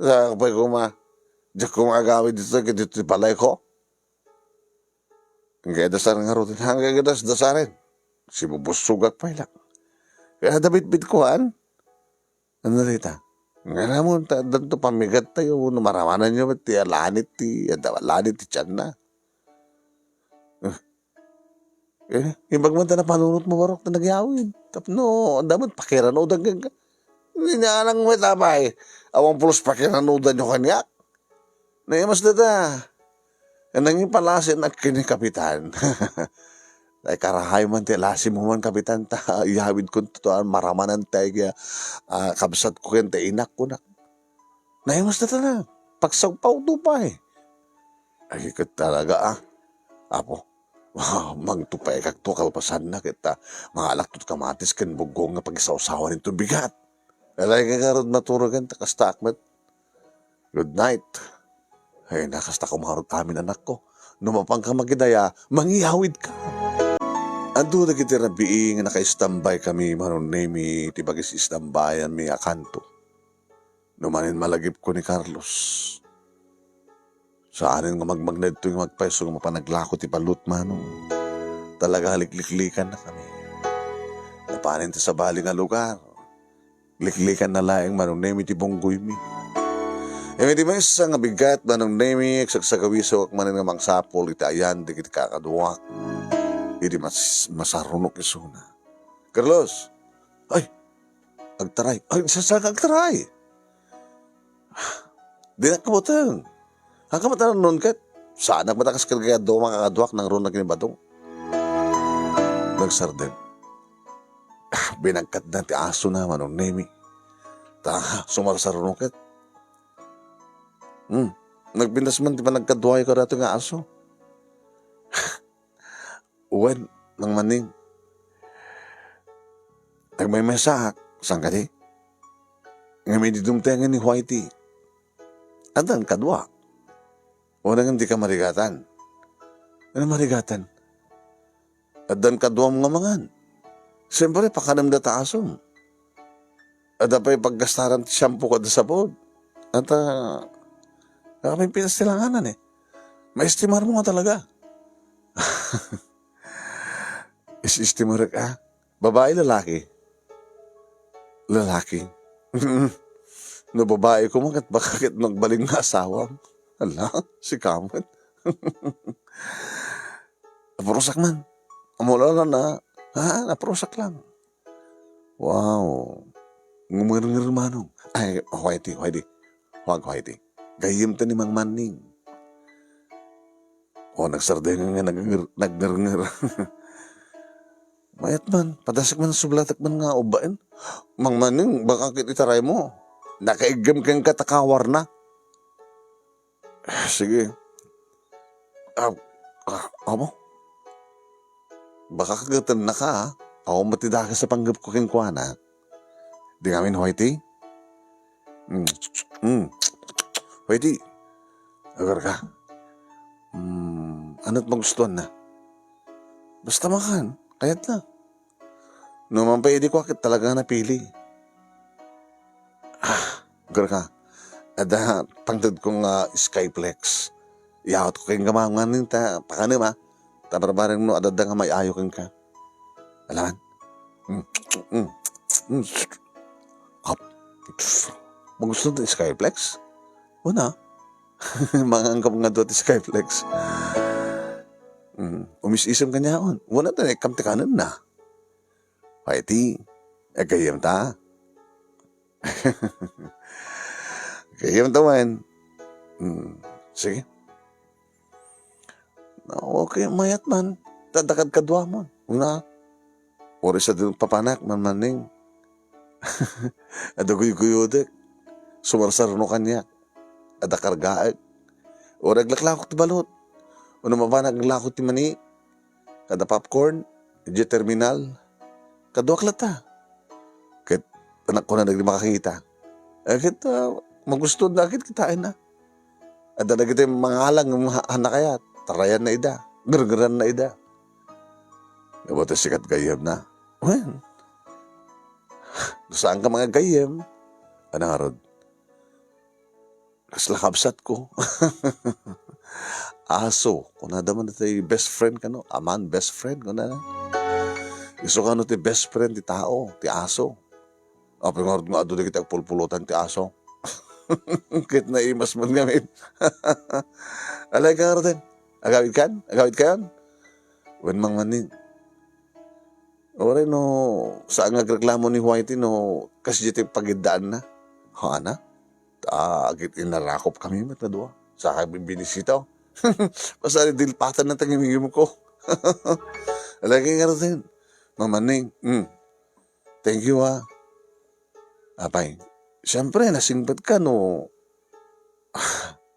Sa pay koma, diak koma agawid dito, ket dito ti balayko. Ang kaya dasar nga rutin, ang kaya das-, dasaren. Sibubussugak pay lang. Kaya da bitbit ko, an? Ano dita? Nga naman, ta-, danto pamigat tayo, no maramananyo met ti alanit ti, adda alanit ti tiyanna. Eh, eh, imbag man ta napanunotmo barok ta nagyawid. Tapno, adda met pakiranudan ka. Hindi niya alang met, apay. Awan pulos pakiranudanyo kaniak. Naimas data. Nangipalasin ak ken ni Kapitan. Ay, karahay man ti lasim mo man, Kapitan, ta iyawid kon tutuan, maramanan tay, ah, kabsat ko ken tay inak ko na. Naimas data na. Pagsagpaw to pay. Ay, ket talaga, ah. Apo, mangtupay kak to kalpasanna, ket, ah, mangalak to kamatis ken buggong nga pagisawsawan into bigat. Alay nga ngarud maturogen ta kasta ak met. Good night. Ay, na, kasta ko mangarud amin, anak ko. No mapan ka magidaya, mangiyawid ka. Adu dagiti rabii nga nakaistambay kami, Manong Nemi, ti bagis istambayan mi a kanto. No manen malagip ko ni Carlos. Saanen nga magmagna ditoy nga magpayso nga mapanaglako ti balot, Manong. Talaga, likliklikan na kami. Napanen ti sabali nga lugar. Liklikan na laeng, Manong Nemi, ti bunggoymi. Iti maysa nga bigat, Manong Nemi, agsagsagawiso ak manen nga mangsapul iti ayan dagiti kakaduak. Idi mas-, masarunok isuna. Carlos! Ay! Agtaray! Ay, saan ka agtaray? Dinak kabuteng. Saan ka matanon ket? Saanak matakas ket kaya duma kakaduak nang runa ken ni Badong. Nagsardeng. Ah, binagkatna ti aso na, Manong Nemi. Ta, sumarsaruno ket. Hmm, nagpintas man ti panagkaduayo kadato nga aso. Wen, Nang Manning. Nagmaymaysaak, saan kadi? Ngem idi dumtengen ni Whitey, addan kadua. Wen, ngem dika marigatan. Ano marigatan? Addan kaduam nga mangan. Siyempre, pakanem data asom. Adda pay paggastaran ti shampoo kada sabon. At, ah, kami pinas ti langanan eh. Maestimar mo nga talaga. Is-estimarek, ah. Babae, lalaki? Lalaki. No babai koma ket baka ket no agbalin nga asawam. Hala, sika met. Napurusak man. Ammo la na, ha? Napurusak lang. Wow. Ngumernger manong. Ay, Whitey, Whitey. Huwag, Whitey. Gayyem ta ni Mang Manning. O, nagsardeng nga nagnger-, nagngernnger. Mayat man, padasek man, sublatek man nga ubbaen. Mang Manning, baka ket itaraymo. Nakaiggem kenka ta kawarna. Sige. Ah, ah, amo? Baka kagetennaka, ah. Awan met ti dakes a panggepko kenkuana. Di ngamin, Whitey? Mm. Mm. Whitey, agar ka. Mm, ano't magustuhan na? Basta makan, kayat na. No man pay idi kua ket talaga napili. Ah, agar ka. Adda pangted ko nga Skyflex. Iyaot ko kenka manganin ta pakanem, ah. Ta barbareng no adda nga may-ayo kenka. Alaman? Mm, mm, mm. Ap. Magusto ti Skyflex? Una. Mangan ka nga dua ti Skyflex. Mm. Umis-isem kaniaon. Una ta, ikam ti kanen na. Ay, ti, eh, gayyem ta. Gayyem ta man. Mm. Sige. Okay, mayat man. Tadakad kadua mo. Una, uri sa din papanak, Mang Manning. Adda guyguyodek. Sumarsarno kaniak. Adda kargaek. Uri aglaklakok ti balot. Uno mabanak aglako ti mani. Kada popcorn. Idiay terminal. Kaduak latta. Ket anak ko na dagiti makakita. Eh, ket, ah, magusto da ket kitaen na. Adda dagiti mangalang nga ha-, hanna kayat, tarayan na ida, gergeran na ida. Ngem ta sikat gayyem na. Wen, no saan ka mangagayyem, ano ngarud? Kasla kabsat ko. Aso, kunada man ti best friend kano, aman best friend, kunada. Isu kano ti best friend ti tao, ti aso. Apay ngarud nga adu dagiti agpulpulutan ti aso? Ket naimas man ngamin. Alay ka ngaruden. Agawid kan? Agawid kayon? Wen, Mang Manning. Uray no, saan nga agreklamo ni Whitey no, kas diay ti pagiddaanna. Haana? Ta, agit-, inarakop kami met nga dua. Sa kami binisita. Pasali dilpatan na tangimingim ko. Alay ka ngaruden. Mang Manning. Hmm. Thank you, ah. Apay, siempre, nasingpet ka no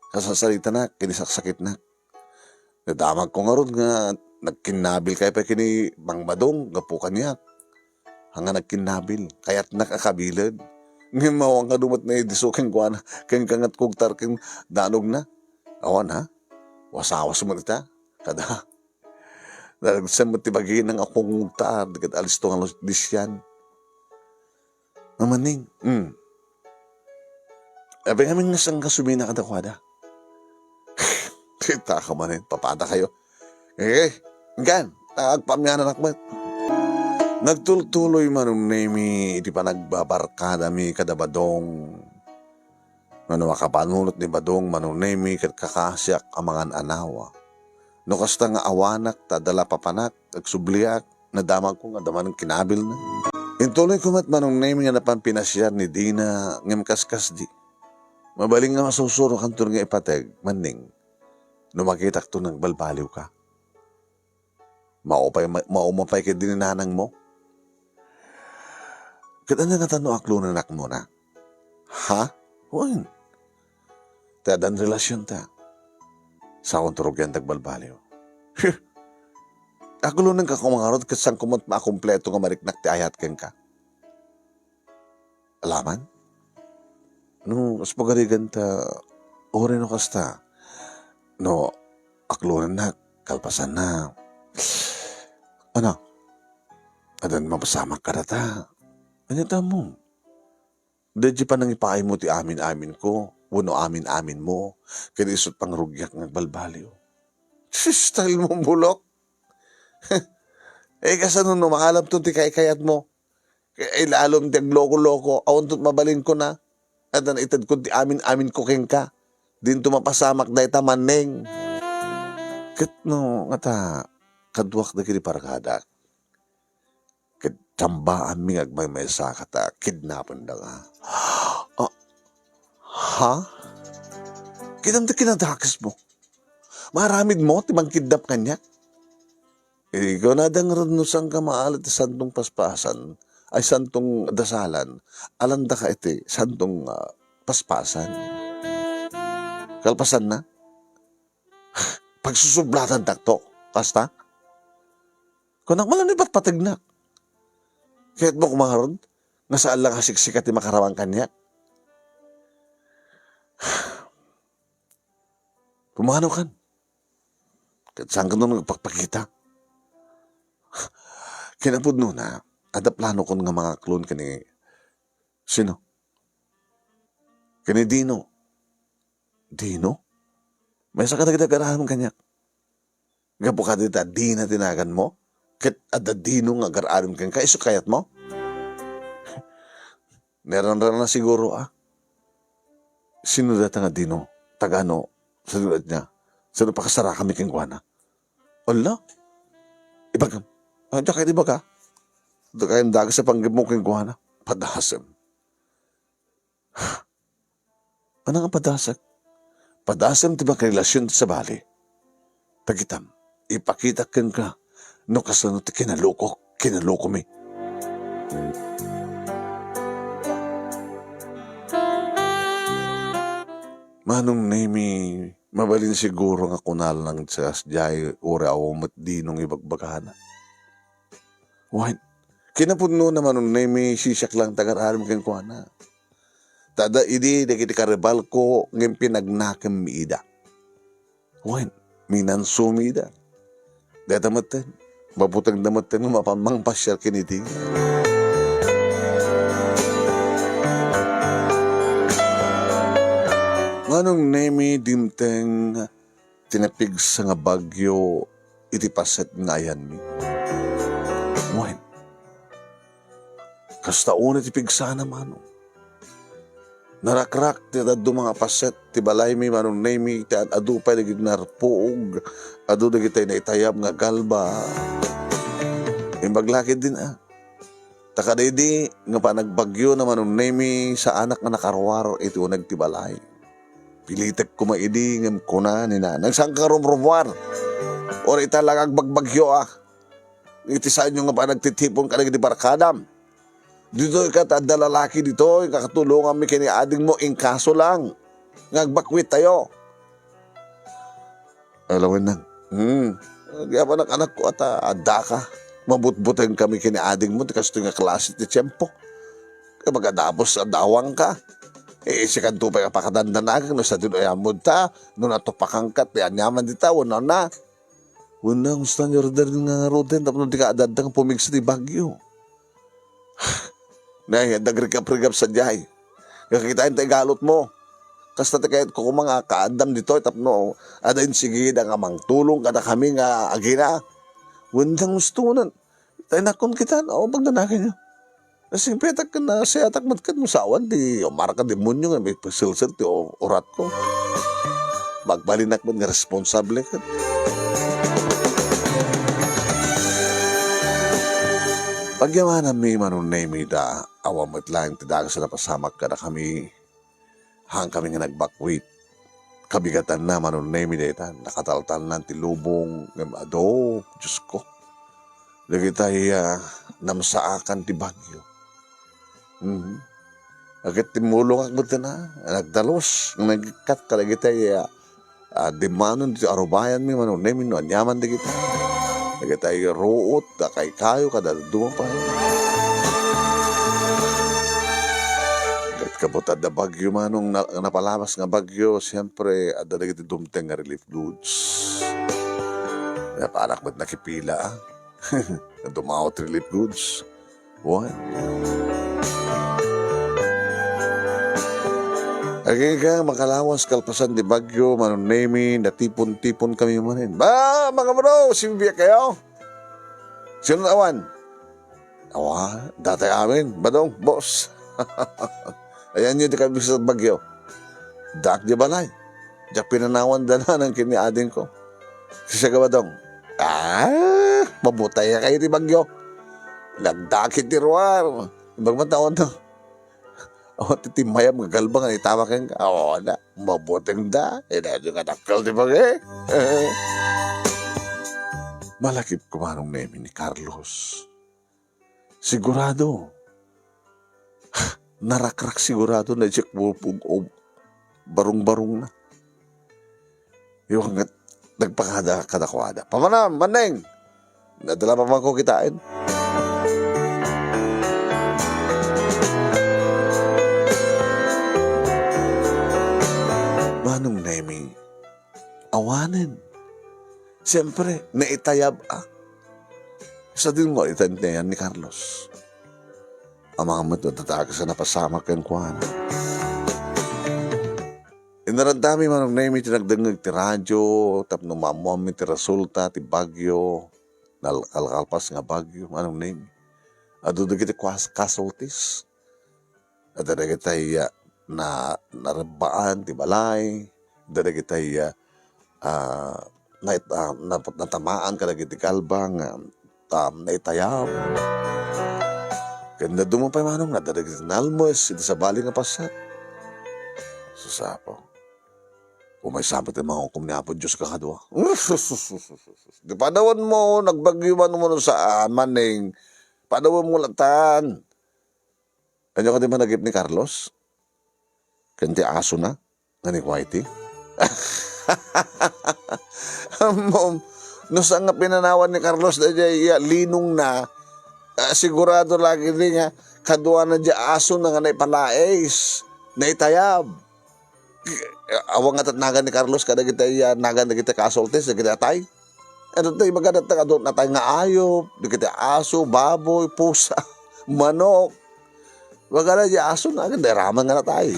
kasasarita na, kinisaksakit na. Nadamag ko ngarud nga nagkinnabil kayo pay kini Mang Badong, gapu kaniak. Hanga nagkinnabil, kayatnak a kabiled. Ngem awan nga dumat na idiso kenkuana, ken kangat kugtar ken danogna. Awan, ha? Wasawas mo dita. Kada, nalagsan mo ti bagina nga kungugtar, ket alisto nga lus-, lisian. Mang Manning, hmm. Apay ngamin nga saan ka sumina kadakuada? Kita ka manen, papada kayo. Eh, inggan, agpaamiananak met. Nagtultuloy Manong Nemi iti panagbabarkadami kada Badong. Ngano a kapanunot ni Badong Manong Nemi ket kakasiak a mangan-anawa. No kasta nga awanak ta adda la papanak, agsubliak, nadamagko nga adda manen kinabilna. Intuloyko met Manong Nemi nga napan pinasiar ni Dina ngem kaskasdi. Mabalin nga masursurokanto nga ipateg, Manning, no makitakto nga agbalbaliwka. Maupay, ma-, mauma pay ket di ni nanangmo? Ket ania ngata no aklonennak muna? Ha? Wen. Ti addan relasionta. Saon ti rugian ti agbalbaliw. Aklonenka koma ngarud ket saanko met maakumpleto nga mariknak ti ayat kenka. Alaman? No, kas pagarigan ta, uray no kasta. No, aklonennak, kalpasanna. Ano? Addan mapasamak kadata. Ania ta ammom? Daydi panangipaaymo ti amin-aminko, wenno amin-aminmo, ket isut' pangrugiak nga agbalbaliw. Sis, style mo, bulok. Eh, kasano no maalamton ti kaykayatmo? Kay ilalom ti agloko-loko, awanton mabalinko na. Adda naitedko ti amin-aminko kenka. Dinto mapasamak dayta, Maneng. Ket no ngata, kaduak dagiti barkadak, ket tambaanmi nga agmaymaysa ket ta kidnapendaka. Ah, ha? Kinam ti kinadakesmo? Maaramidmo ti mangkidnap kaniak? Ikaw, nadangren no saanka maalit ti santong paspasan, ay santong dasalan, alanda ka iti santong, ah, paspasan. Kalpasanna, pagsusublatantakto, kasta? Kunak, malam ni patpategnak. Kayatmo kumarod, nga saan lang a siksika ti makaramang kaniak? Pumanaw kan. Ket saan kano nagpakpakita? Kinapudnona, adda planokon nga mangaklon ken ni, sino? Ken ni Dino. Dino? Maysa kadagiti agar-aram kaniak. Gapu kadi ta Dina ti naganmo? Ket adda Dino nga agar-aram kenka, isu kayatmo? Naranranna siguro, a. Sino dayta nga Dino? Tagano? Sino ania? Sino pakasarakami kenkuana? Ala? Ibagam. A, diak kayat ibaga. Dakayan dagas a panggepmo kenkuana. Padasem. Ania nga padasek? Padasem ti makirelasion ti sabali. Tagitam, ipakitak kenka no kasano ti kinalukok, kinalukomi. Manong Nemi, mabalin siguro nga kunana lang ti sasdiay, uray awan met Dinong ibagbagana. Wen, kinapudnona, Manong Nemi, siak lang ti agar-aram kenkuana. Ta adda idi dagiti karibalko ngem pinagnakemmi ida. Wen, minansomi ida. Dayta metten, mabutengda metten nga mapan mangpasiar ken idi. Manong Nemi, dimteng ti napigsa nga bagyo iti paset nga ayanmi. Wen, kasta unay ti pigsana, Manong. Narakrak ti dadduma nga paset ti balaymi, Manong Nemi, ti ad-adu pay dagiti narpuog, adu dagiti naitayab nga galba. Imbag la ketdin, a. Ta kadaydi nga panagbagyona, Manong Nemi, saanak nga nakaruar iti uneg ti balay. Pilitek koma idi ngem kuna ni nanang, "Saanka rumrumuar? Uray ita lang agbagbagyo, a. Iti saanyo nga panagtitipon kadagiti barkadam. Ditoy ket adda lalaki ditoy nga katulonganmi ken ni adingmo, inkaso lang nga agbakwittayo." Ala wen nang. Hmm. Agyaman a, anakko, a ta addaka. Mabutbutengkami ken ni adingmo ti kastoy nga klase ti tiempo. Ket magadapos a dawangka. Eh, sika pay a pakadandanagan no sadino a ammod ta, no natupakanka ti aniaman dita, wenno na. Wenno, gusto ni order nga ngaruden tapno dika adda nga pumigsa ti bagyo. Nay, adda agrigap-rigap sadiay. Nga kitaan ti igalotmo. Kasta ti kayatko koma nga kaaddam ditoy tapno adda insigida nga mangtulong kadakami nga agina. Wen, dang gustonan. Tay nakon kitan, o, pagdanagan niya. Nasingpetak ken nasayatak met ket no sawan ti umarka demonyo nga maipaselser ti o-, uratko. Magbalinak met nga responsable ket. Pagyamananmi, Manong Nemi, ta awan met laeng ti dagas a napasamak kadakami. Haankami nga nagbakwit. Kabigatanna, Manong Nemi, dayta. Nakataltalnan ti lubong ngem adu, Diosko. Dagitay, ah, namsaakan ti bagyo. Mhm. Ket timmulongak metten, a, nagdalus, nagikkat kadagitay, ah, ah, dimmanon ti arubayanmi, Manong Nemi, no aniaman dagita. Dagitay ruot, dakaykayo, kada dadduma pay. Ket kabut adda bagyo, Manong, na-, napalabas nga bagyo, siempre, adda dagiti dumteng nga relief goods. Naparak met nakipila, a. Dumawat relief goods. Wen. Agingga, makalawas kalpasan ti bagyo, Manong Nemi, natipon-tipon kami manen. Ba, mga bro, simbiyak kayo? Sino awan? Awa, datay amin, Badong, boss. Ayanyo ti kabisat bagyo. Daak di balay. Diak pinanawan dananan ken ni adingko. Siak a Badong. Ah, mabutay kayo ti bagyo. Nagdakit ti ruar. Imbag man taon no. Awan ti timmayam nga galbang nga itama kenka. Awan na. Mabuteng da. Ina nga dakkel ti bagyo. Malakip kumanong Nemi ni Carlos. Sigurado. Narakrak sigurado na diak pupug-ob. Barung-barung na. Iwan ket nagpakada kadakuada. Pamanam, Maneng! Nadala pa man ko kitaen. Manong Nemi, awanen. Siyempre, naitayab a. Sadin mo itan ni Carlos. Amangan met no datakas a napasamak kenkuana. Inaraddami Manong Nemi ti nagdengngeg ti radio tapno maammoanmi ti resulta ti bagyo, nal-, kalkalpas nga bagyo, Manong Nemi. Adu dagiti kuas-, casualties. Adda dagiti, ah, na-, narebbaan ti balay, adda dagiti, ah, ah, nait-, ah, nap-, natamaan kadagiti galbang, ah, tam-, naitayab. Ken dadduma pay Manong, adda dagiti nalmes iti sabali nga paset. Sus Apo. Umaysa met ti mangukom ni Apo Dios kakadua. Di padawan mo, nagbagyo man umano saan, Maneng. Padawan mo latan. Ania kadi managip ni Carlos? Ken ti asona nga ni Whitey? Ammom, no saan nga pinanawan ni Carlos daydiay iya linongna, ah, sigurado lagi di nga kaduana di asona nga naipalais, naitayab. Awan nga tat nagan ni Carlos kadagiti, ah, nagan dagiti casualties, dagiti atay. Ano tayo, maganda ta, adu natay nga ayop, dagiti aso, baboy, pusa, manok. Maganda di aso na, agad, raman nga natay.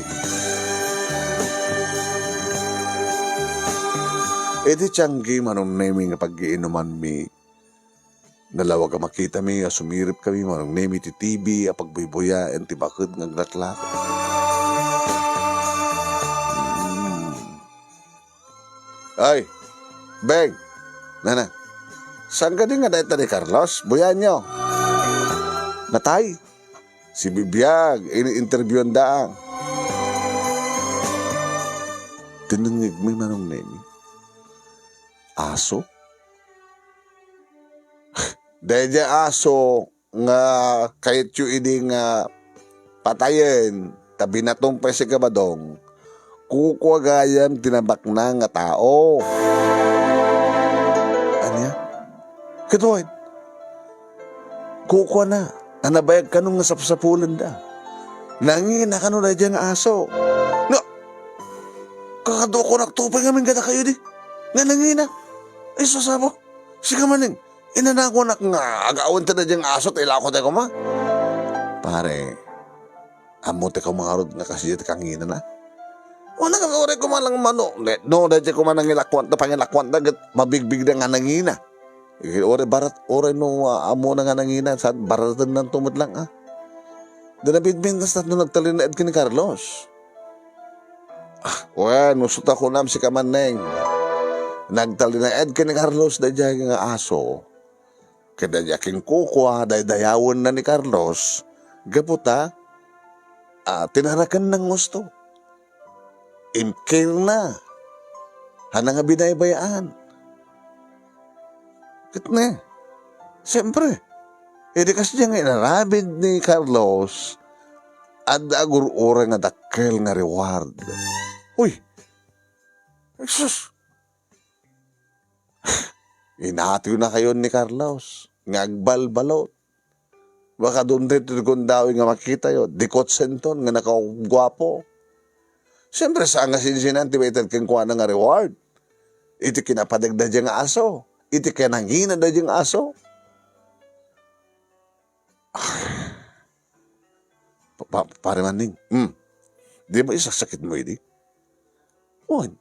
Iti tianggi, Manong Nemi nga paggiinumanmi, nalawag a makitami a sumirip kami, Manong Nemi, ti T V a pagbuybuyaen ti baket nga aglaklako. Hmm. Ay, Beng, nana, saan kadi nga dayta ni Carlos? Buyanyo. Natay. Si Bibiag, ini-interviewan daang. Tinengngeg mi Manong Nemi. Aso? Daydiay aso nga kayatyo idi nga patayen ta binatom pay si Kabadong, kukua gayam ti nabaknang nga tao. Ania? Ket wen, kukuana a nabayag kano nga sapsapulenda. Nangina kano daydiay nga aso. Nga, kakaduakonakto pay ngamin kadakayo di. Nga nangina. Ay, sus Apo. Sika manen, inanakonak nga agawen ta daydiay nga aso, ta ilako tayo koma. Pare, ammo ti kumarod nga kasi ti kanginana. Wala ka, uray kumalang mano. Ne, no, daydiay kuma nangilakuan ta, pangilakuan ta, ket mabigbig na nga nangina. Uray barat, uray no, ah, ammo na nga nangina, sa baratan nan tumutlang, ah. Da nabidbin, tas no nagtalinaed ken ni Carlos. Ah, wen, usto ta kunam sika Maneng. Nagtalinaed ken ni Carlos daydiay nga aso. Ket daydiay a kinkukua, daydayawenna ni Carlos. Gapu ta, ah, tinaraken nang gusto. Imkirna. Hana nga binaybay-an. Ket ne, siempre, idi kasdiay nga inaramid ni Carlos, adda agur-uray nga dakkel nga reward. Uy! Jesus! Inatuyna kayon ni Carlos nga agbalbalot. Baka dun daytoy ti gundaway nga makitayo, dikot senton nga nakaguapo. Siempre, saan nga sinsinan ti maited kenkuana nga reward? Iti kinapadeg daydiay nga aso, iti kinangina daydiay nga aso. Pa-, pa-, pare Manning, hmm. Di ba isaksakit mo idi? Wen.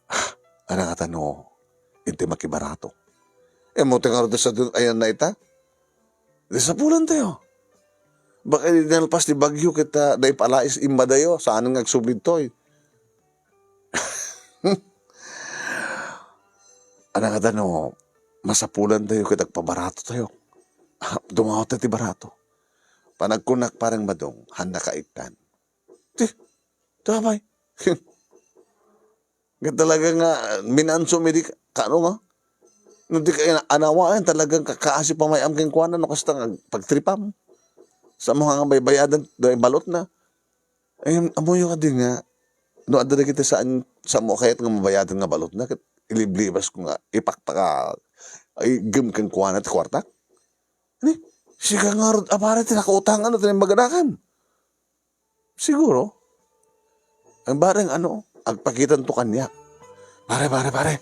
Ah, ana nga tano, inti makibarato. E, mo ti ngarud sa dun, ayan na ita? Di sapulan tayo. Baka idi nalpas ti bagyo ket, ah, naipalais immadayo, saan nga agsubli ditoy. Ania ngata no masapulantayo ket agpabaratotayo? Dumawat ti barato. Panagkunak, Pareng Madong, haannaka ikkan. Ti, ti apay? Nga talaga nga minansom idi ka-, kaano nga? No di ka ina-, anawaen, talagang kakaasi pamay-am kenkuana no kasta nga pagtripam. Sa mo nga baybayadan, dagiti balotna. Ay, ammoyo kadi nga, no adda dagiti saan, sa mo kayat nga mabayadan nga balotna, ket iliblibas ko nga, ipakpaka, ay, gem kenkuana ti kuartak. Ni, sika ngarud a pare ti nakautangan no ti naimbaganakan. Siguro. Ang bareng ano, agpakitanto kaniak. Pare, pare, pare,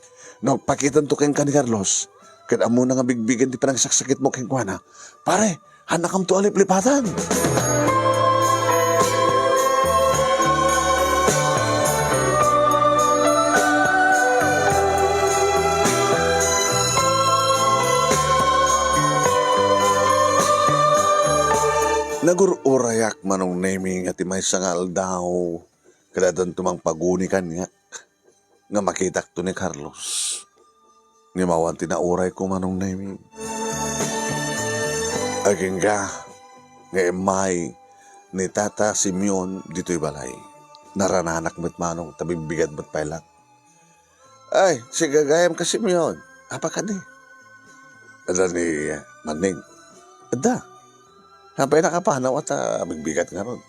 no agpakitanto kenka ni Carlos, ket ammona nga bigbigen ti panagsaksakitmo kenkuana, pare, haannakamto a liplipatan. Nagur-urayak, Manong Nemi, nga ti maysa nga aldaw, ket addanto mangpaguni kaniak nga makitakto ni Carlos. Ngem awan ti naurayko, Manong Nemi. Agingga nga immay ni Tata Simeon ditoy balay. Narananak met, Manong, ta bigbigat met pay laeng. Ay, sigagayamka, Simeon. Apay kadi? Adda ni Manning. Adda. Apay nakapanaw ta bigbigat ngarud.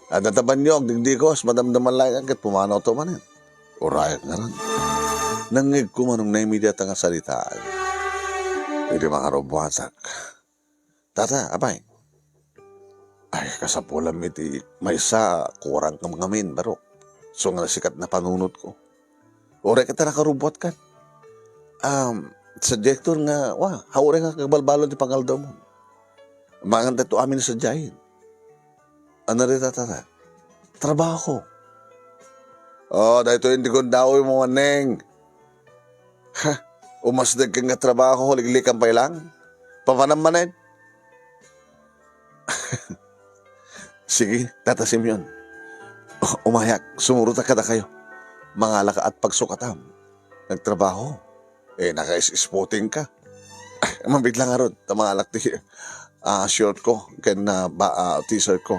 Adda ta banio, agdigdigos, madamdaman laeng ket pumanawto manen. Urayak ngarud. Nangngegko, Manong Nemi, dayta nga saritaan. Idi mangarubbuatak. Tata, apay? Ay, kasapulam iti maysa, kurang kam ngamin, barok. So nga nasikatna panunotko. Uray ket ta nakarubbuatkan. Um, sadiak nga, wa, ha uray nga kabalbalon ti pangaldawmo. Mangan tayo amin sadiayen. Ano rin, Tata? Trabaho. Oh, daytoy indi gundaway mo, Maneng. Ha? Umasdegka nga trabaho, liglikam pay laeng. Papanam manen? Sige, Tata Simeon. Umayak, sumurotak kadakayo. Mangalaka at pagsukatam. Nagtrabaho. Eh, naka-is-isputing ka. Ay, mabigla ngarud, ta mangalak ti, ah, short ko, ken na ba, ah, t-shirt ko.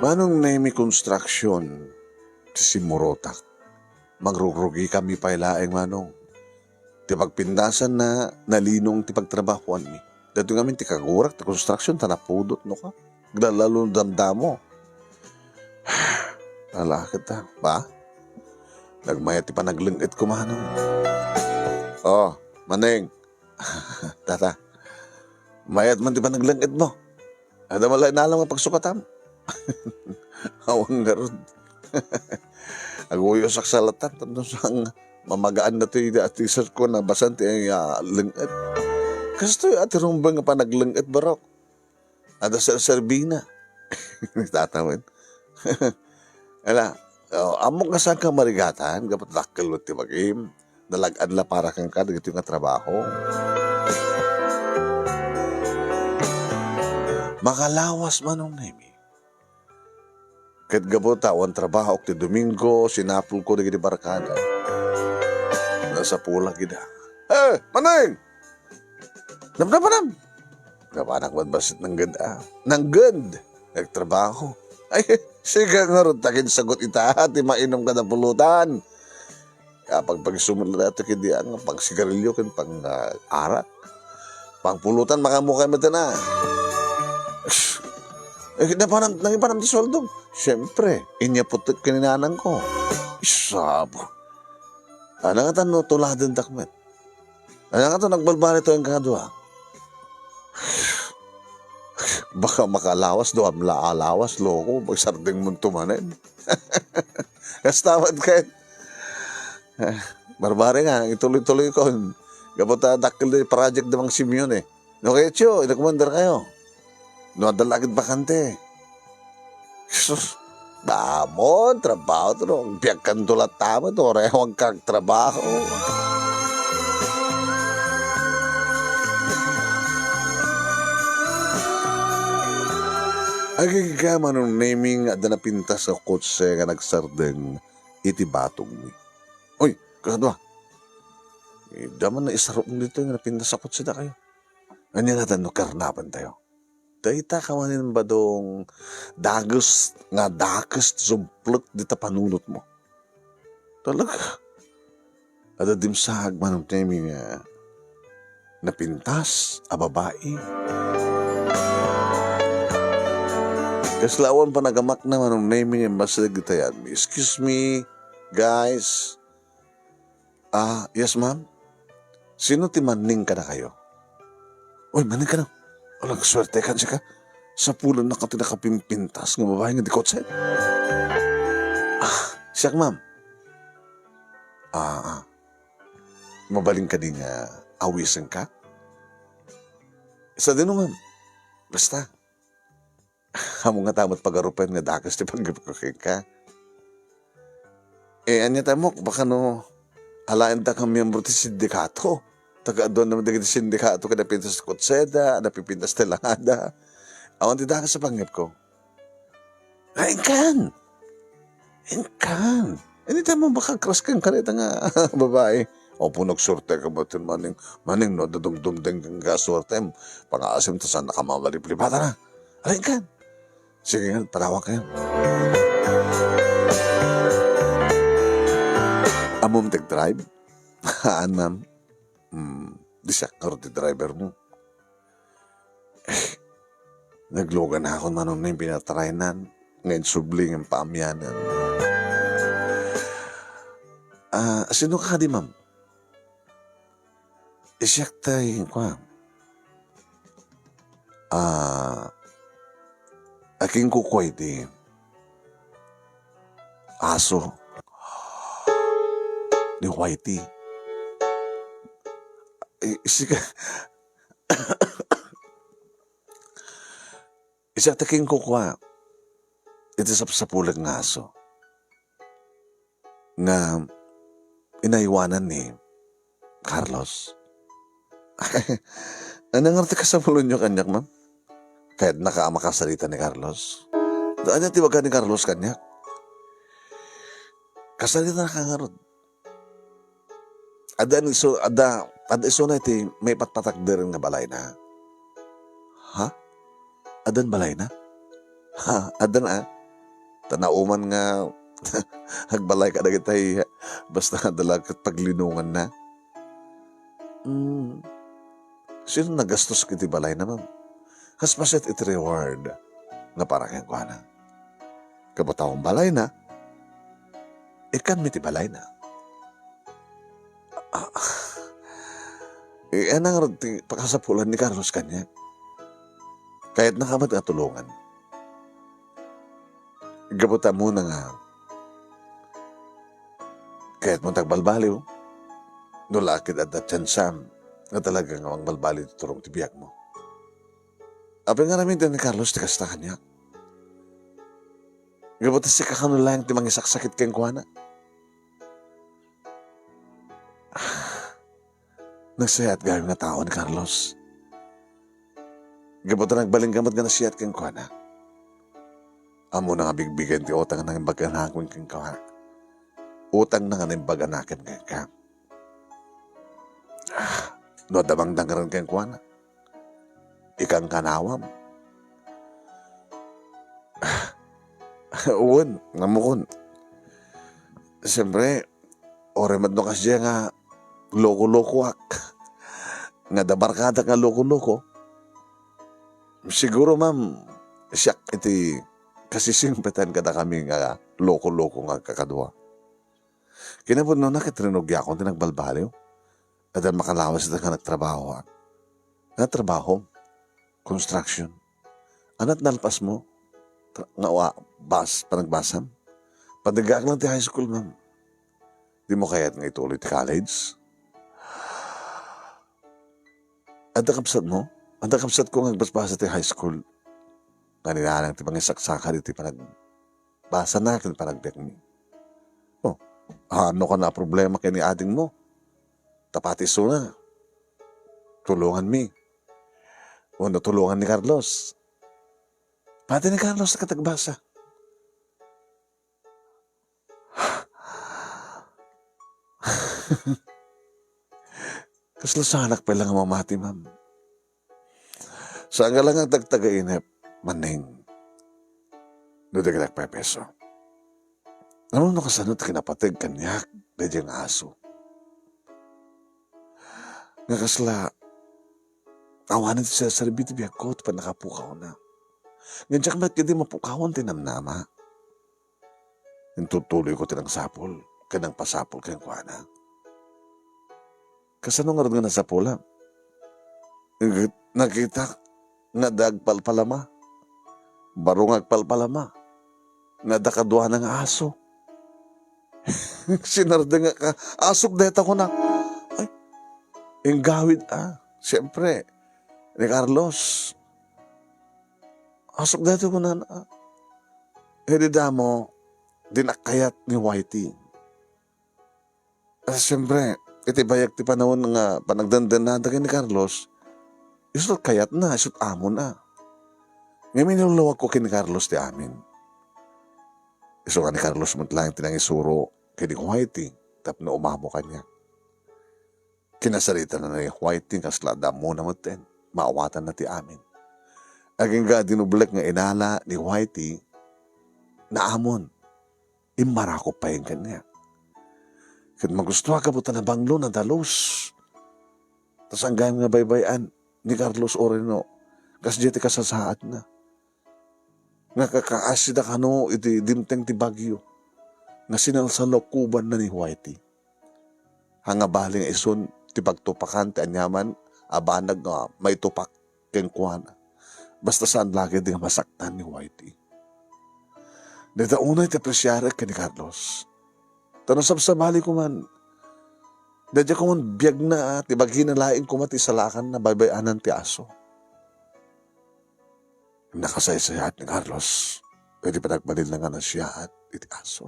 Manong Nemi Construction, ti simurotak. Magrugrugikami pay laeng, Manong. Ti pagpindasan na nalinong ti pagtrabahoanmi. Daytoy ngamin ti kagurak ti construction ta napudot no ka. Aglalalo damdamo. Ala ket ta, ba? Nagmayat ti panagleng-et ko, Manong. Oh, Maneng. Tata. Mayat man ti panagleng-et mo. Adda man laeng alam nga pagsukatam. Awan ngarud. Aguyosak sa latan, tapno sang mamagaan na ti, ti shirt ko, nabasan ti, ah, leng-et. Kastoy, ati rumbeng nga panagleng-et, barok. Adda serserbina. Ni tata met. Ala, oh, ammok nga saan ka marigatan, gapu ta dakkel met ti bagim. Nalag-ad la para kenka dagitoy nga trabaho. Makalawas, Manong Nemi. Ket gapu ta awan trabahok ti Domingo, sinapulko dagiti barkada. Nasapulak ida. Eh, Maneng! Napnapanam! Napanak met bassit nangged, ah. Nangged! Nagtrabaho. Ay, sika ngarud ta kinsagut ita, ti mainum kada pulutan. Apagpagisumot la daytoy ket di nga pangsigarilio ken pang, ah, arak. Pangpulutan, makaammo kay met na. Eh, napanam, nangipanam ti sueldo. Siyempre, inyaput ket kininanang ko. Isab. Ano nga tan no tuladen tak met? Ano nga tan nagbalbali to yung kadua? Baka makalawas, duam la alawas, loko, magsardeng mo tumanen. Kastamat ket. Eh, barbari nga, ituloy-tuloy ko. Gapu ta dakkel di project damang Simeon eh. No kayo, Tio, inakumandar kayo. No, adda lagid bakante. Sus, damon, trabaho to, no? Biag kan tulat tama to, orewang kag trabaho. Agingga, Manong Neming, adda napintas a kotse nga nagsardeng iti batongmi. Oy, kadua. Adda man naisarok ditoy nga napintas a kotse dakayo. Ania ngata no karnapentayo? Dayta ka manen, Badong, dagus nga dakes ti sumplek dita panunotmo. Talaga. Adda dimsaag, Manong Neming, nga napintas a babai. Kasla awan panagamakna, Manong Neming, nga bassit ditayan. Excuse me, guys. Ah, yes, ma'am? Sino ti Manning kadakayo? Oy, Manning kano? Alang suertekan sika. Sapulannak ti nakapimpintas nga babai nga di kotse. Ah, siak, ma'am. Ah, ah. Mabalin kadi nga awisenka? Sadino, ma'am? Basta. Ammom ngata met pagarupen nga dakes ti panggepko kenka. Eh, ania ta, Mok, baka no alaenda nga miyembro ti sindikato. Taga-aduan naman dagiti sindikato ken napintas ti kotseda, napipintas ti langada. Awan ti dakes a panggepko. Ay, inkan! Inkan! Ania ta mo baka crush kenka dayta nga babai? Apo, nagsuerte ka ba ti Manning? Manning, no, adda dumdumdeng kenka a suertem, pangaasim ta saan ka mamaliplipatana. Ay, inkan! Sige nga, padawan kayo. Ammom ti drive? Haan, ma'am. Hmm, di siak ngarud ti driver mo. Nagluganakon, Manong Neming, pinataraynan nga insubli nga paamianan. Ah, sino ka di, ma'am? Siak tay, kua, ah, aking kukuay ti aso ni Whitey. Eh, sika-, Isa ti kinkukua iti sapsapulek nga aso nga inaywanan ni Carlos. Ania ngarud ti kasapulenyo kaniak, ma'am? Kayatnaka a makasarita ni Carlos? Ania ti baga ni Carlos kaniak? Kasaritanaka ngarud. Adda ni isu-, adda, adda isuna iti maipatpatakder nga balayna. Ha? Addan balayna? Ha, addan a. Ta nauman nga agbalay kadagitay basta adda la ket paglinonganna. Hmm. Sino nagastos iti balayna, ma'am? Kas paset iti reward nga para kenkuana. Kabataw balayna, ikkanmi ti balayna. Ah, ah. Eh, ania ngarud ti pakasapulan ni Carlos kaniak? Kayatnaka met nga tulongan. Gapu ta ammona nga kayatmo ti agbalbaliw. No la ket adda tiansam nga talaga nga mangbalbaliw ti turong ti biagmo. Apay nga aramiden ni Carlos ti kasta kaniak? Gapu ta sika kano laeng ti mangisaksakit kenkuana. Nagsayaat gayam nga tao ni Carlos. Gapu ta nagbalinka met nga nasayaat kenkuana. Ammona nga bigbigen ti utang nga nangibaganaken kenkuana. Utangna nga naimbaganaken kenka. Ah, no adda mangdangren kenkuana, ikankanawam. Ah, wen, ammokon. Siyempre, uray met no kasdiay nga loko-lokoak. Nga adda barkadak nga loko-loko. Siguro, ma'am, siak iti kasisingpetan kadakami nga loko-loko nga agkakadua. Kinapudnona ket rinugiakon ti nagbalbaliw. Addan makalawas ita nga nagtrabaho, ah. Nga trabaho? Construction. Ania ti nalpasmo? Tra-, nga wa-, bas-, panagbasam? Padagaak lang ti high school, ma'am. Dimo kayat nga ituloy ti college? Adda kabsatmo? Adda kabsatko nga agbasbasa ti high school. Nga ninalang ti mangisaksaka iti panagbasana ken panagbiagmi. Oh, haanno kano a problema ken ni adingmo? Ta pati isuna, tulonganmi. Wenno tulongan ni Carlos. Ate ni Carlos, ket agbasa. Kasla saanak pay la nga mamati, ma'am. Saan nga la nga tagtagainep, Manning, no di ka nagpepeso. Ammom no kasano ti kinapateg kaniak daydiay nga aso? Nga kasla, awanen ti serserbi ti biagko, ti pannakapukawna. Ngem diak met ketdi mapukawan ti namnama. Intutuloyko ti nangsapul ken nangpasapul kenkuana. Kasano ngarud nga nasapulam? Nakitak nga adda agpalpalama. Baro nga agpalpalama nga adda kaduana nga aso. Sinardeng nga ka, "Asok dayta," kunak. Ay, inggawid, ah. Siyempre, ni Carlos, "Asok dayta," kunana. Idi damo, dinak kayat ni Whitey. Ah, siyempre, iti bayag ti panawen nga panagdendennada ken ni Carlos, isu't kayatna, isu't amona. Ngem inilulawagko ken ni Carlos ti amin. Isu nga ni Carlos met laeng ti nangisuro ken ni Whitey tapno umamo kaniak. Kinasaritana ni Whitey kasla adda ammona metten, maawatanna ti amin. Agingga a dinublek nga inala ni Whitey, naamon. Immarakop pay kaniak. Ket magustoak gapu ta nabanglo, nadalus. Ta saan gayam nga baybay-an ni Carlos Oreno, kasdiay ti kasasaadna. Nga kakaasida kano iti dimteng ti bagyo, nga sinalsalokubanna ni Whitey. Haan nga bali nga isun ti pagtupakan ti aniaman a banag nga maitupak kenkuana. Basta saan la ketdi nga masaktan ni Whitey. Dayta unay ti apresiarek ken ni Carlos. Ta no sabsabali koman, daydiay koman biagna, ti bagina laeng koma ti isalakanna baybay-anan ti aso. Nakasaysayaat ni Carlos iti panagbalinna nga nasiaat iti aso.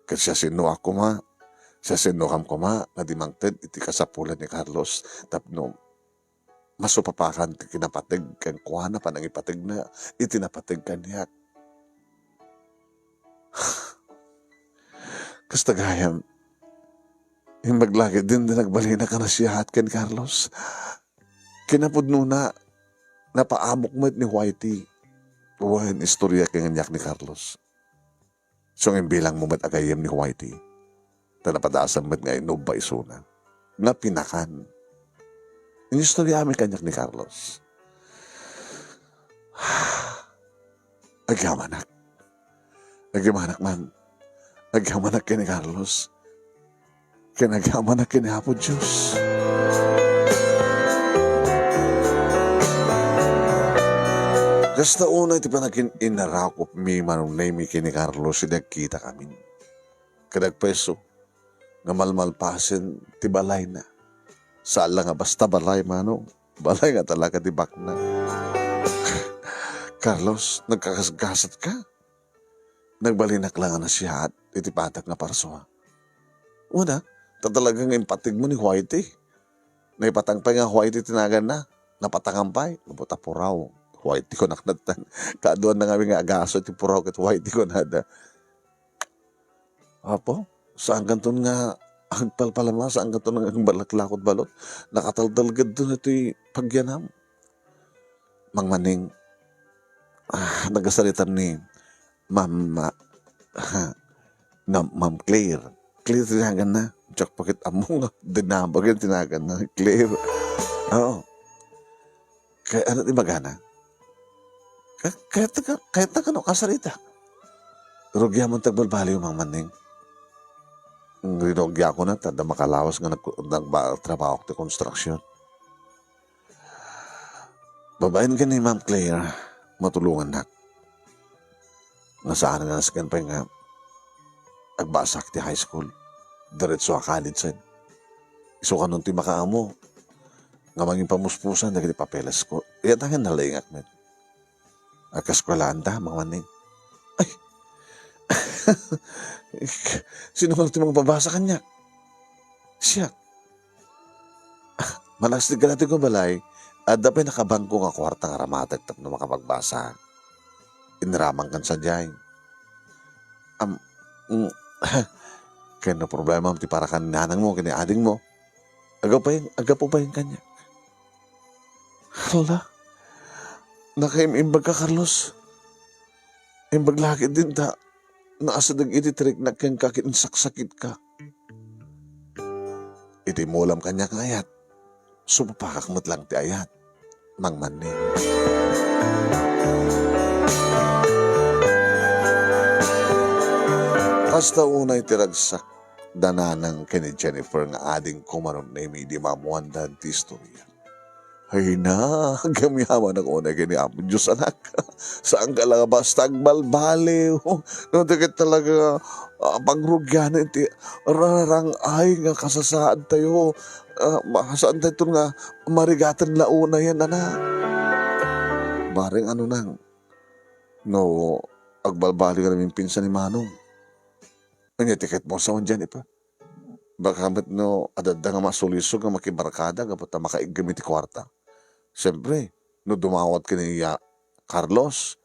Ket siasinoak koma, siasinoam koma nga di mangted iti kasapulan ni Carlos tapno masupapakan ti kinapateg kenkuana, panangipategna iti napateg kaniak. Kasta gayam, imbag la ketdin ti nagbalinak a nasiaat ken Carlos. Kinapudnona, napaamok met ni Whitey. Wen, istorya ken kaniak ni Carlos. Isu nga imbilangmo met a gayyem ni Whitey. Ta napadasam met nga inubba isuna nga pinakan. Inistorya amin kaniak ni Carlos. Agyamanak. Agyamanak man. Agyamanak ken ni Carlos. Ken agyamanak ken ni Apo Dios. Kasta unay ti panakin-inarakopmi manunaymi ken ni Carlos idi agkitakamin. Ket agpayso nga malmalpasen ti balayna. Saan la nga basta balay, mano. Balay nga talaga ti bakna. "Carlos, nagkakasgasatka? Nagbalinak la nga nasiaat iti patak nga parsua." Una, ta talaga nga impategmo ni Whitey. Naipatang pay nga Whitey ti naganna. Napatangan pay. Gapu ta puraw. Whitey kunak nattan. Kaaduanna ngamin nga agaso iti puraw ket Whitey kunada. Apo, saan kanton nga agpalpalama, saan kanton nga agbalaklakot balot. Nakataltalgedton iti pagyanam. Mangmaning, ah, nagasarita ni Ma'am, ah, na Ma'am Claire. Claire ti naganna. Diak pa ket ammo nga dinamag ti naganna. Claire. Oo. Kay ano ti magana? Ka-, kayat ka, kayat na kano kasarita. Rugiamon ti agbalbaliw, Mangmaning. Rinugiakon na, ta adda makalawas nga nag-, nagba-, trabaho ti construction. Babaen ken ni Ma'am Claire, matulongannak. Nga saan nga nasken pay nga agbasak ti high school. Diretso a college, sen. Isu kanon ti makaammo nga mangipamuspusan dagiti papeles ko. Iyatangan nalaingak met. Agkaskuelaan ta, Mangmaning. Ay! Sino nga ti mangpabasa kaniak? Siak. Managsideg ka dati ko balay, Adda pay nakabangko nga kuarta nga aramatek tapno makapagbasa. Inramangkan sadiay. Am, mm, ken no problemam ti para ken nanangmo ken ni adingmo, aggapu pay, aggapu pay kaniak. Hala, nakaim-imbagka, Carlos. Imbag la ketdin ta naasideg iti ti riknak kenka ket insaksakitka. Iti immulam kaniak nga ayat, supapakak met laeng ti ayat. Mangmanni. Kasta unay ti ragsak da nanang ken ni Jennifer nga adingko, Manong Nemi, idi maammoanda ti istoria. Ay na, agyamanak unay ken ni Apo Dios, anak. Saanka la nga basta agbalbaliw. No, di ket talaga, ah, pangrugianen ti rararang-ay nga kasasaadtayo. Ah, ma-, saantayo nga marigaten la unayen, anak. Bareng ano nang, no, agbalbaliw nga naminpinsan ni Manong. Ania ti kayatmo a sawen, Jennifer? Baka met no adda nga masulisog nga makibarkada gapu ta makaiggem iti kuarta. Siempre, no dumawat ken ni, ah, Carlos,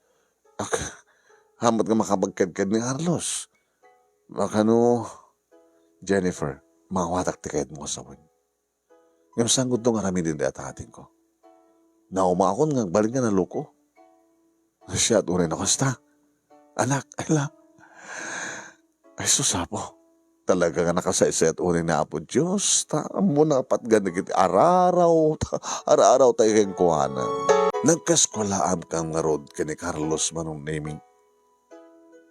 ak-, haanmo met nga makapagkedked ni Carlos. Baka no, Jennifer, maawatak ti kayatmo a sawen. Ngem saan gudto nga aramiden dayta, atingko? Naumaakon nga agbalin nga naloko. Siak unay no kasta. Anak, ay la. Ay, sus, Apo. Talaga nga nakasaysayat unay ni Apo Dios. Ta, ammona, patgan dagiti araraw, ta, araraw tayo kenkuana. Nagkaeskuelaam ngarud ken ni Carlos, Manong Nemi.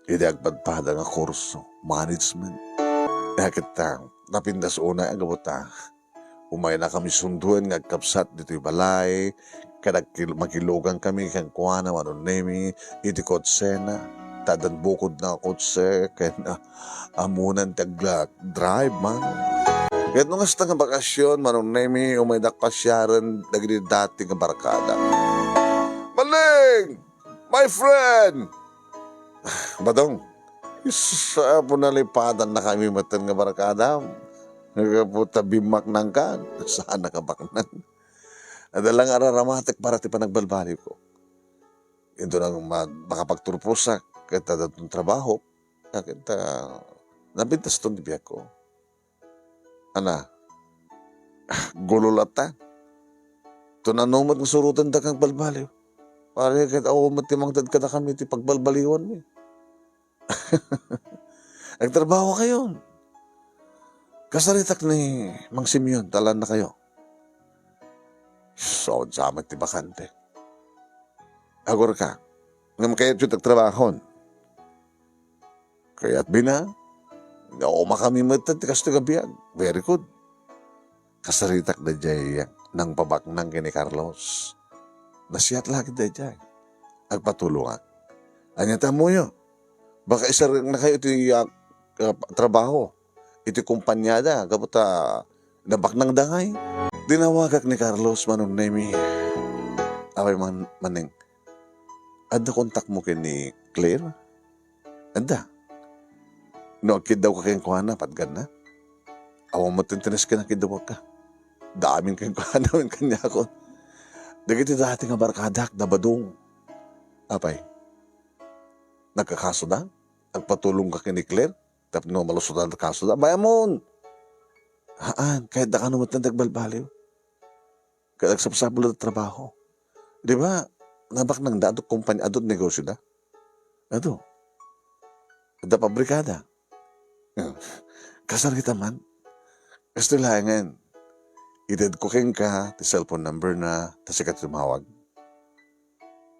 Idi agpadpada nga kurso, management. Kaya ket ta, napintas unay a gapu ta umaynakami sunduen nga agkabsat ditoy balay, ket agkil-, makilugankami kenkuana, Manong Nemi, iti kotsena. Ta addan bukodna a kotse, ken, ah, ammonan ti agla-drive man. Ket no kasta nga bakasyon, Manong Nemi, umaydak pasiaren dagiti dati nga barkada. Maling! My friend! Badong, sa punalipatannakami metten nga barkadam. Gapu ta bimmaknangkan. Saan a kabaknang? Adda la nga araramatek para ti panagbalbaliwko. Inton nang ma-, makapagturposak, ket adda ton trabaho, ket, ah, napintaston ti biagko. Ana, gulo latta. Ton ano met nga surotenda nga agbalbaliw. Pare, ket awan met ti mangted kadakami ti pagbalbaliwanmi. Agtrabaho kayon. Kasaritak ni Mang Simeon, talannakayo. Saon sa met ti bakante. Agurka, ngem kayatyo ti agtrabahon. Kayatmi na, naumakami met ti kastoy a biag. Very good. Kasaritak daydiay nangpabaknang ken ni Carlos. Nasiat la ket daydiay. Agpatulongak. Ania ti ammoyo? Baka isarreknakayo iti, ah, ah, trabaho iti kompaniada gapu ta nabaknangda ngay. Dinawagak ni Carlos, Manong Nemi. Apay man, Maneng, adda kontakmo ken ni Claire? Adda. No agkiddawka kenkuana, patganna. Awan met ti nasken a kiddawka. Daamin kenkuana wen kaniakon. Dagiti dati nga barkadak, da Badong. Apay, nagkakasoda? Agpatulongka ken ni Claire tapno malusodan ti kasoda? Bay-amon! Haan, kayatda kano met ti agbalbaliw. Ket agsapsapulda ti trabaho. Di ba, nabaknangda, adu kompanya, adu negosioda? Adu. Adda pabrikada. Kasarita man. Kastoy laengen. Itedko kenka ti cellphone number na, ta sika ti tumawag.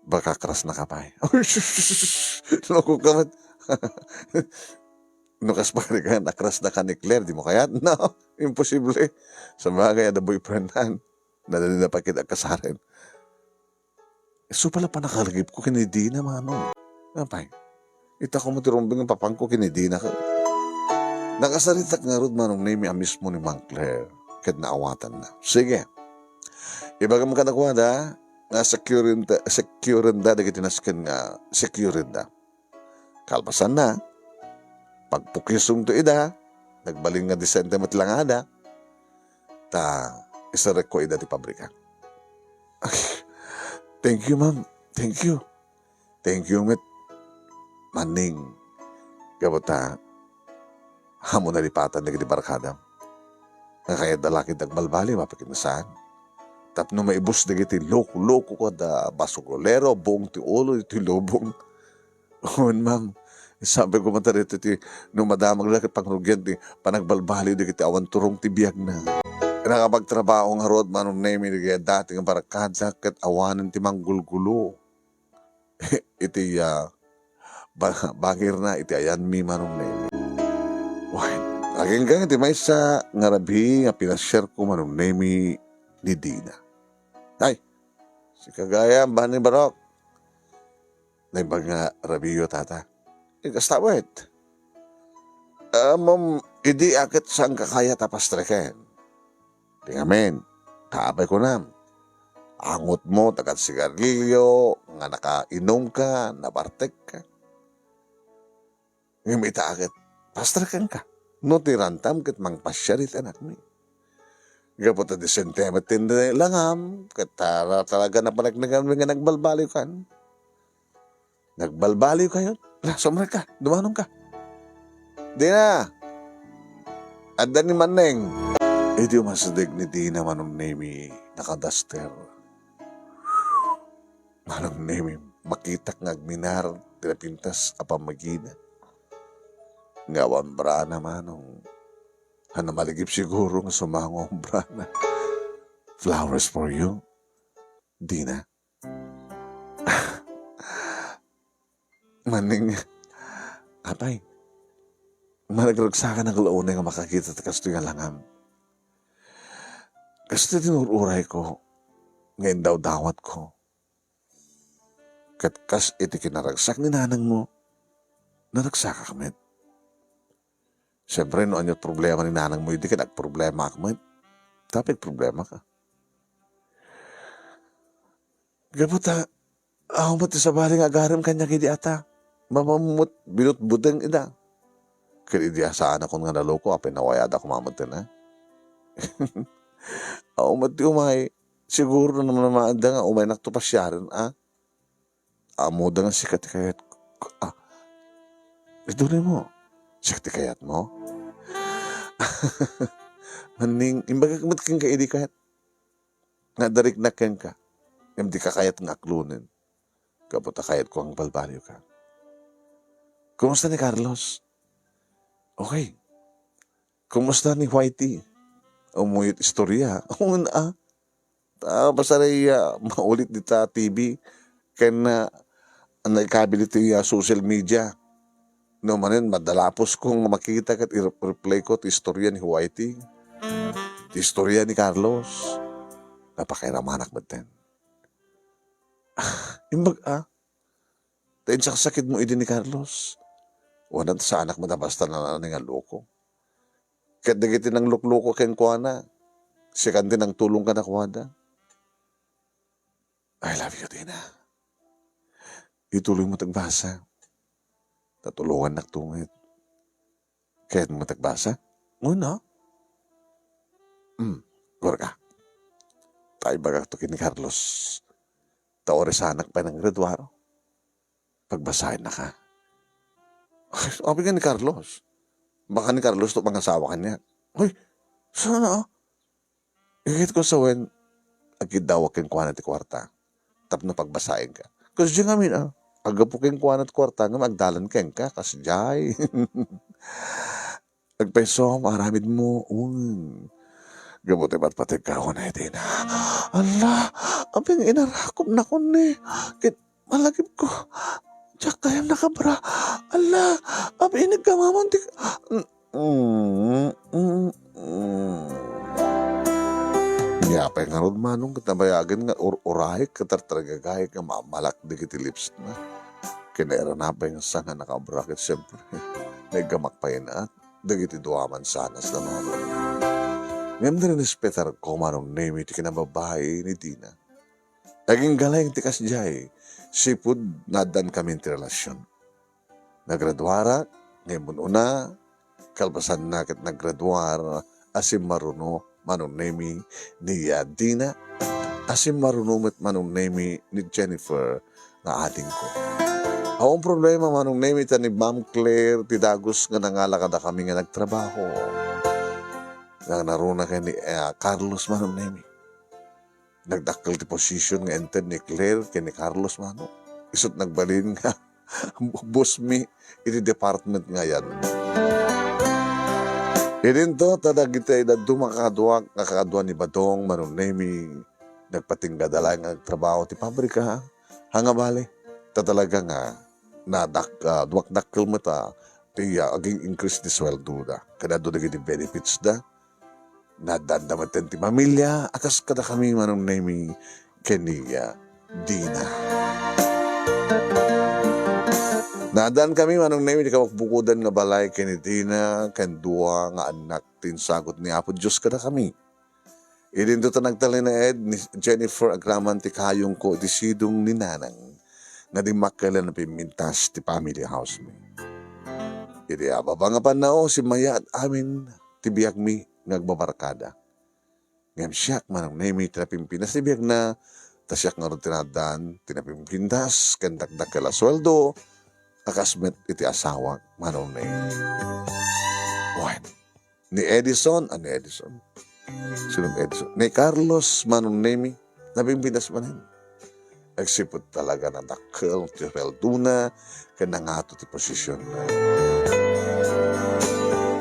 Baka krasnaka pay. Loko ka met. No kas pare ka, nakrasnaka ni Claire, di mo kayat? No, imposible. Sabagay, adda boyfriend nan. Nadali na pay ket agkasaren. Isu pala panakalagipko ken ni Dina, Manong. Apay, itako met ti rumbeng nga papanko ken ni Dina. Nakasaritak ngarud, Manong Nemi, a mismo ni Mang Claire ket naawatanna. Sige. Ibagam kadakuada nga securenta-, securenda dagiti nasken nga securenda. Kalpasanna, pagpukisemto ida, nagbalin nga disente met langada, ta iserrekko ida ti pabrika. "Thank you, ma'am. Thank you. Thank you met, Manning." Gapu ta, ammo nalipatan dagiti barkadam. Nga kayatda la ket agbalbaliw, apay ket saan. Tapno maibus dagiti loko-loko kada basurulero, buong ti ulo, iti lubong. "Wen, ma'am," sabi ko, "mata dito ti no madamag la ket pangrugian ti panagbalbaliw dagiti awan turong ti biagna." Nakapagtrabaho ngarud, Manong Nemi, dagiti dati nga barkada ket awanen ti manggulgulo iti, ah, ba-, bangirna iti ayanmi, Manong Nemi. Wen, agingga ti maysa nga rabii nga pinasiarko, Manong Nemi, ni Dina. Ay, sika gayam, Bani Barok. Naimbag nga rabiyo, tata. Eh, kasta met. Ammom, idi a ket saanka kayat a pastreken. Ti ngamin, ta apay kunam, angotmo, taga sigarilyo, nga nakainumka, nabartekka. Ngem ita a ket, pastrekenka. No ti rantam ket mangpasiar iti anakmi. Gapu ta disente met ti langam, ket tara-, talaga napaneknekanmi nga nagbalbaliwkan. Nagbalbaliwkayon? La, sumrekka, dumanonka. Dina! Adda ni Maneng. Idi umasideg ni Dina, Manong Nemi, nakadaster. Manong Nemi, makitak nga agminar ti napintas a pammagina. Nga awan brana, Manong. Haan a malagip siguro nga sumango ang brana. Flowers for you, Dina. Maneng, apay, managragsakan a unay nga makakita ti kastoy nga langam. Kastoy ti nur-urayko, nga indawdawatko. Ket kas iti kinaragsak ni nanangmo, naragsakak met. Siyempre, no ania ti problema ni nanangmo idi ket agproblemaak met, tapno agproblemaka. Gapu ta, awan met ti sabali nga agaram kaniak idi ata. Mapammet binutbuteng ida. Ket idi a saanakon nga naloko, apay nawayada koma metten, a? Awan met ti umay. Siguro namnamaanda nga umaynakto pasiaren, a? Ammoda nga sika ti kayatko, a? Idunay mo, sika ti kayatmo? Manning, imbagak met kenka idi ket nga adda riknak kenka, ngem dika kayat nga aklonen. Gapu ta kayatko nga agbalbaliwka. Kumusta ni Carlos? Okay. Kumusta ni Whitey? Umuyot istorya. Wen, a? Ta, basta ray, a, maulit dita T V. Ken, a, naikabilit iti, a, social media. No manen, madalaposko nga makita ket i-, replayko ti istorya ni Whitey. Ti istorya ni Carlos. Napakairamanak metten. Imbag, a? Ta insaksakitmo idi ni Carlos. Wen, ta saanak met a basta nananay nga loko. Ket dagiti nanglukloko kenkuana, sikan ti nangtulong kadakuada. I love you, Dina. Ituloy mo ti agbasa. Ta tulongannakto met. Kayatmo met agbasa? Wen, a? Hmm, gurka. Ta ibagakto ken ni Carlos. Ta uray saanak pay nanggraduar, pagbasaennaka. Ay, apay nga ni Carlos? Baka ni Carlos ti mangasawa kaniak. Ay, saan, a? Iket ko sa wen, agkiddawak kenkuana ti kuarta tapno pagbasaenka. Kasdiay ngamin, a, aggapu kenkuana ti kuarta ngem agdalan kenka, kasdiay. Agpayso, maaramidmo, wen. Gapu ti patpategko, wen, ay, Dina. Ala, apay nga inarakupnakon ni. Ket malagipko. Diak gayam nakabra. Ala, apay inigkamamon ti, mm, mm, mm, mm. Nia pay ngarud, Manong, ket nabayagen nga ur-urayek ket tartarigagayek nga mamalak dagiti lipsna. Kinairana pay nga saan nga nakabra ket siempre, naiggamak pay inaat dagiti dua a mansanas, Manong. Ngem nirespetarko, Manong Nemi, ti kinababai ni Dina. Agingga laeng ti kasdiay, sipud naaddaankami ti relasion. Nagraduarak, ngem un-una, kalpasanna ket nagraduar a simmaruno, Manong Nemi, ni Dina. Asin maruno met, Manong Nemi, ni Jennifer nga adingko. Awan problema, Manong Nemi, ta ni Ma'am Claire ti dagus nga nangala kadakami nga nagtrabaho. Nga naruna ken ni, eh, Carlos, Manong Nemi. Nagdakkel ti position nga inted ni Claire ken ni Carlos, Manong. Isut' nagbalin nga boss mi iti department nga yan. Idinto, ta dagiti dadduma nga kakaduak nga kaadua ni Badong, Manong Nemi, nagpatinggada laeng nga agtrabaho ti pabrika, ha nga bale, ta talaga nga nadak-, ah, duakdakkel met, ah, ti, ah, aging-increase ti sueldoda. Ket adu dagiti benefits da. Naaddaanda met ti pamilia a kas kadakami, Manong Nemi, ken ni, ah, Dina. Naaddankami, Manong Nemi, ti kabukbukodan nga balay ken ni Dina, ken dua nga annak ti insagut ni Apo Dios kadakami. Idinto ta nagtalinaed ni Jennifer agraman ti kayongko iti sidong ni Nanang nga dimmakkel a napimmintas ti family house mi. Iti ababa nga pannao, simmayaat amin ti biagmi nga agbabarkada. Ngem siak, Manong Nemi, ti napimpintas ti biagna, ta siak ngarud ti naaddan ti napimpintas ken dakdakkel a sueldo a kas met iti asawak, Manong Nemi. Wen, ni Edison, ah, ni Edison. Sino ni Edison? Ni Carlos, Manong Nemi, napimpintas manen. Agsipud talaga nadakkel ti sueldona ken nangato ti posisionna.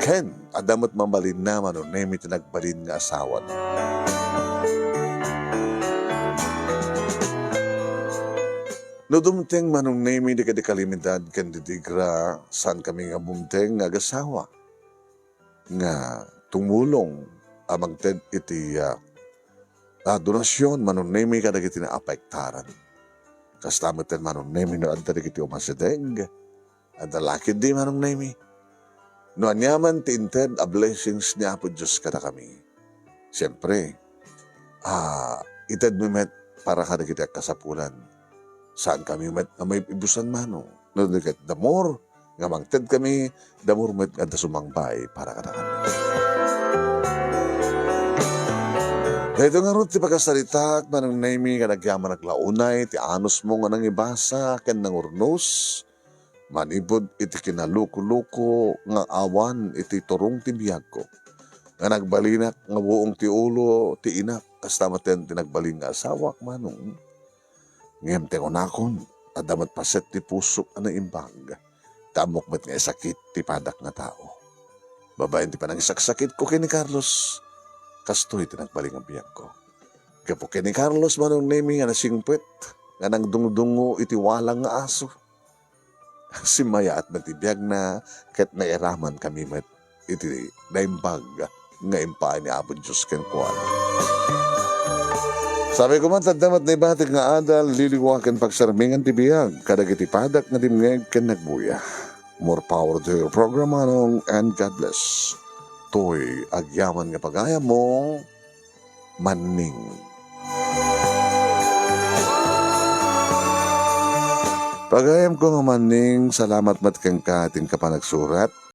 Ken adda met mabalinna, Manong Nemi, ti nagbalin nga asawada. No dumteng, Manong Nemi, dagiti kalamidad ken didigra, saankami nga bumteng nga agasawa nga tumulong a mangted iti, ah, ah, donasyon, Manong Nemi, kadagiti naapaektaran. Kasta met, Manong Nemi, no adda dagiti umasideg, adda lakiddi, Manong Nemi. No aniaman ti inted a blessings ni Apo Dios kadakami, siempre, ah, itedmi met para kadagiti agkasapulan. Saankami met nga maibusan, Manong. No di ket the more nga mangtedkami, the more met nga adda sumangbay para kadakami. Daytoy ngarud ti pakasaritaak, Manong Nemi, nga nagyaman aglaunay ti anusmo nga nangibasa ken nangurnos manipud iti kinalukoluko nga awan iti turong ti biagko. Nga nagbalinak nga buong ti ulo ti inak, kasta maten ti nagbalin nga asawak, Manong. Ngem ti kunakon, adda met paset ti pusok a naimbag. Ta ammok met nga isakit ti padak nga tao. Babaen ti panangisaksakitko ken ni Carlos, kastoy ti nagbalin nga biagko. Gapu ken ni Carlos, Manong Nemi, nga nasingpet, nga nangdungdungngo iti walang nga aso. Simmayaat met ti biagna ket nairamankami met iti naimbag nga impaay ni Apo Dios kenkuana. Sabi ko man, tadda met naibatik nga adal, liliwa ken pagsarmingan ti biag kadagiti padak nga dimngeg ken nagbuya. More power to your program, Manong, and God bless. Toy agyaman nga pagayammo, Manning. Pagayamko nga Manning, salamat met kenka ti inka panagsurat.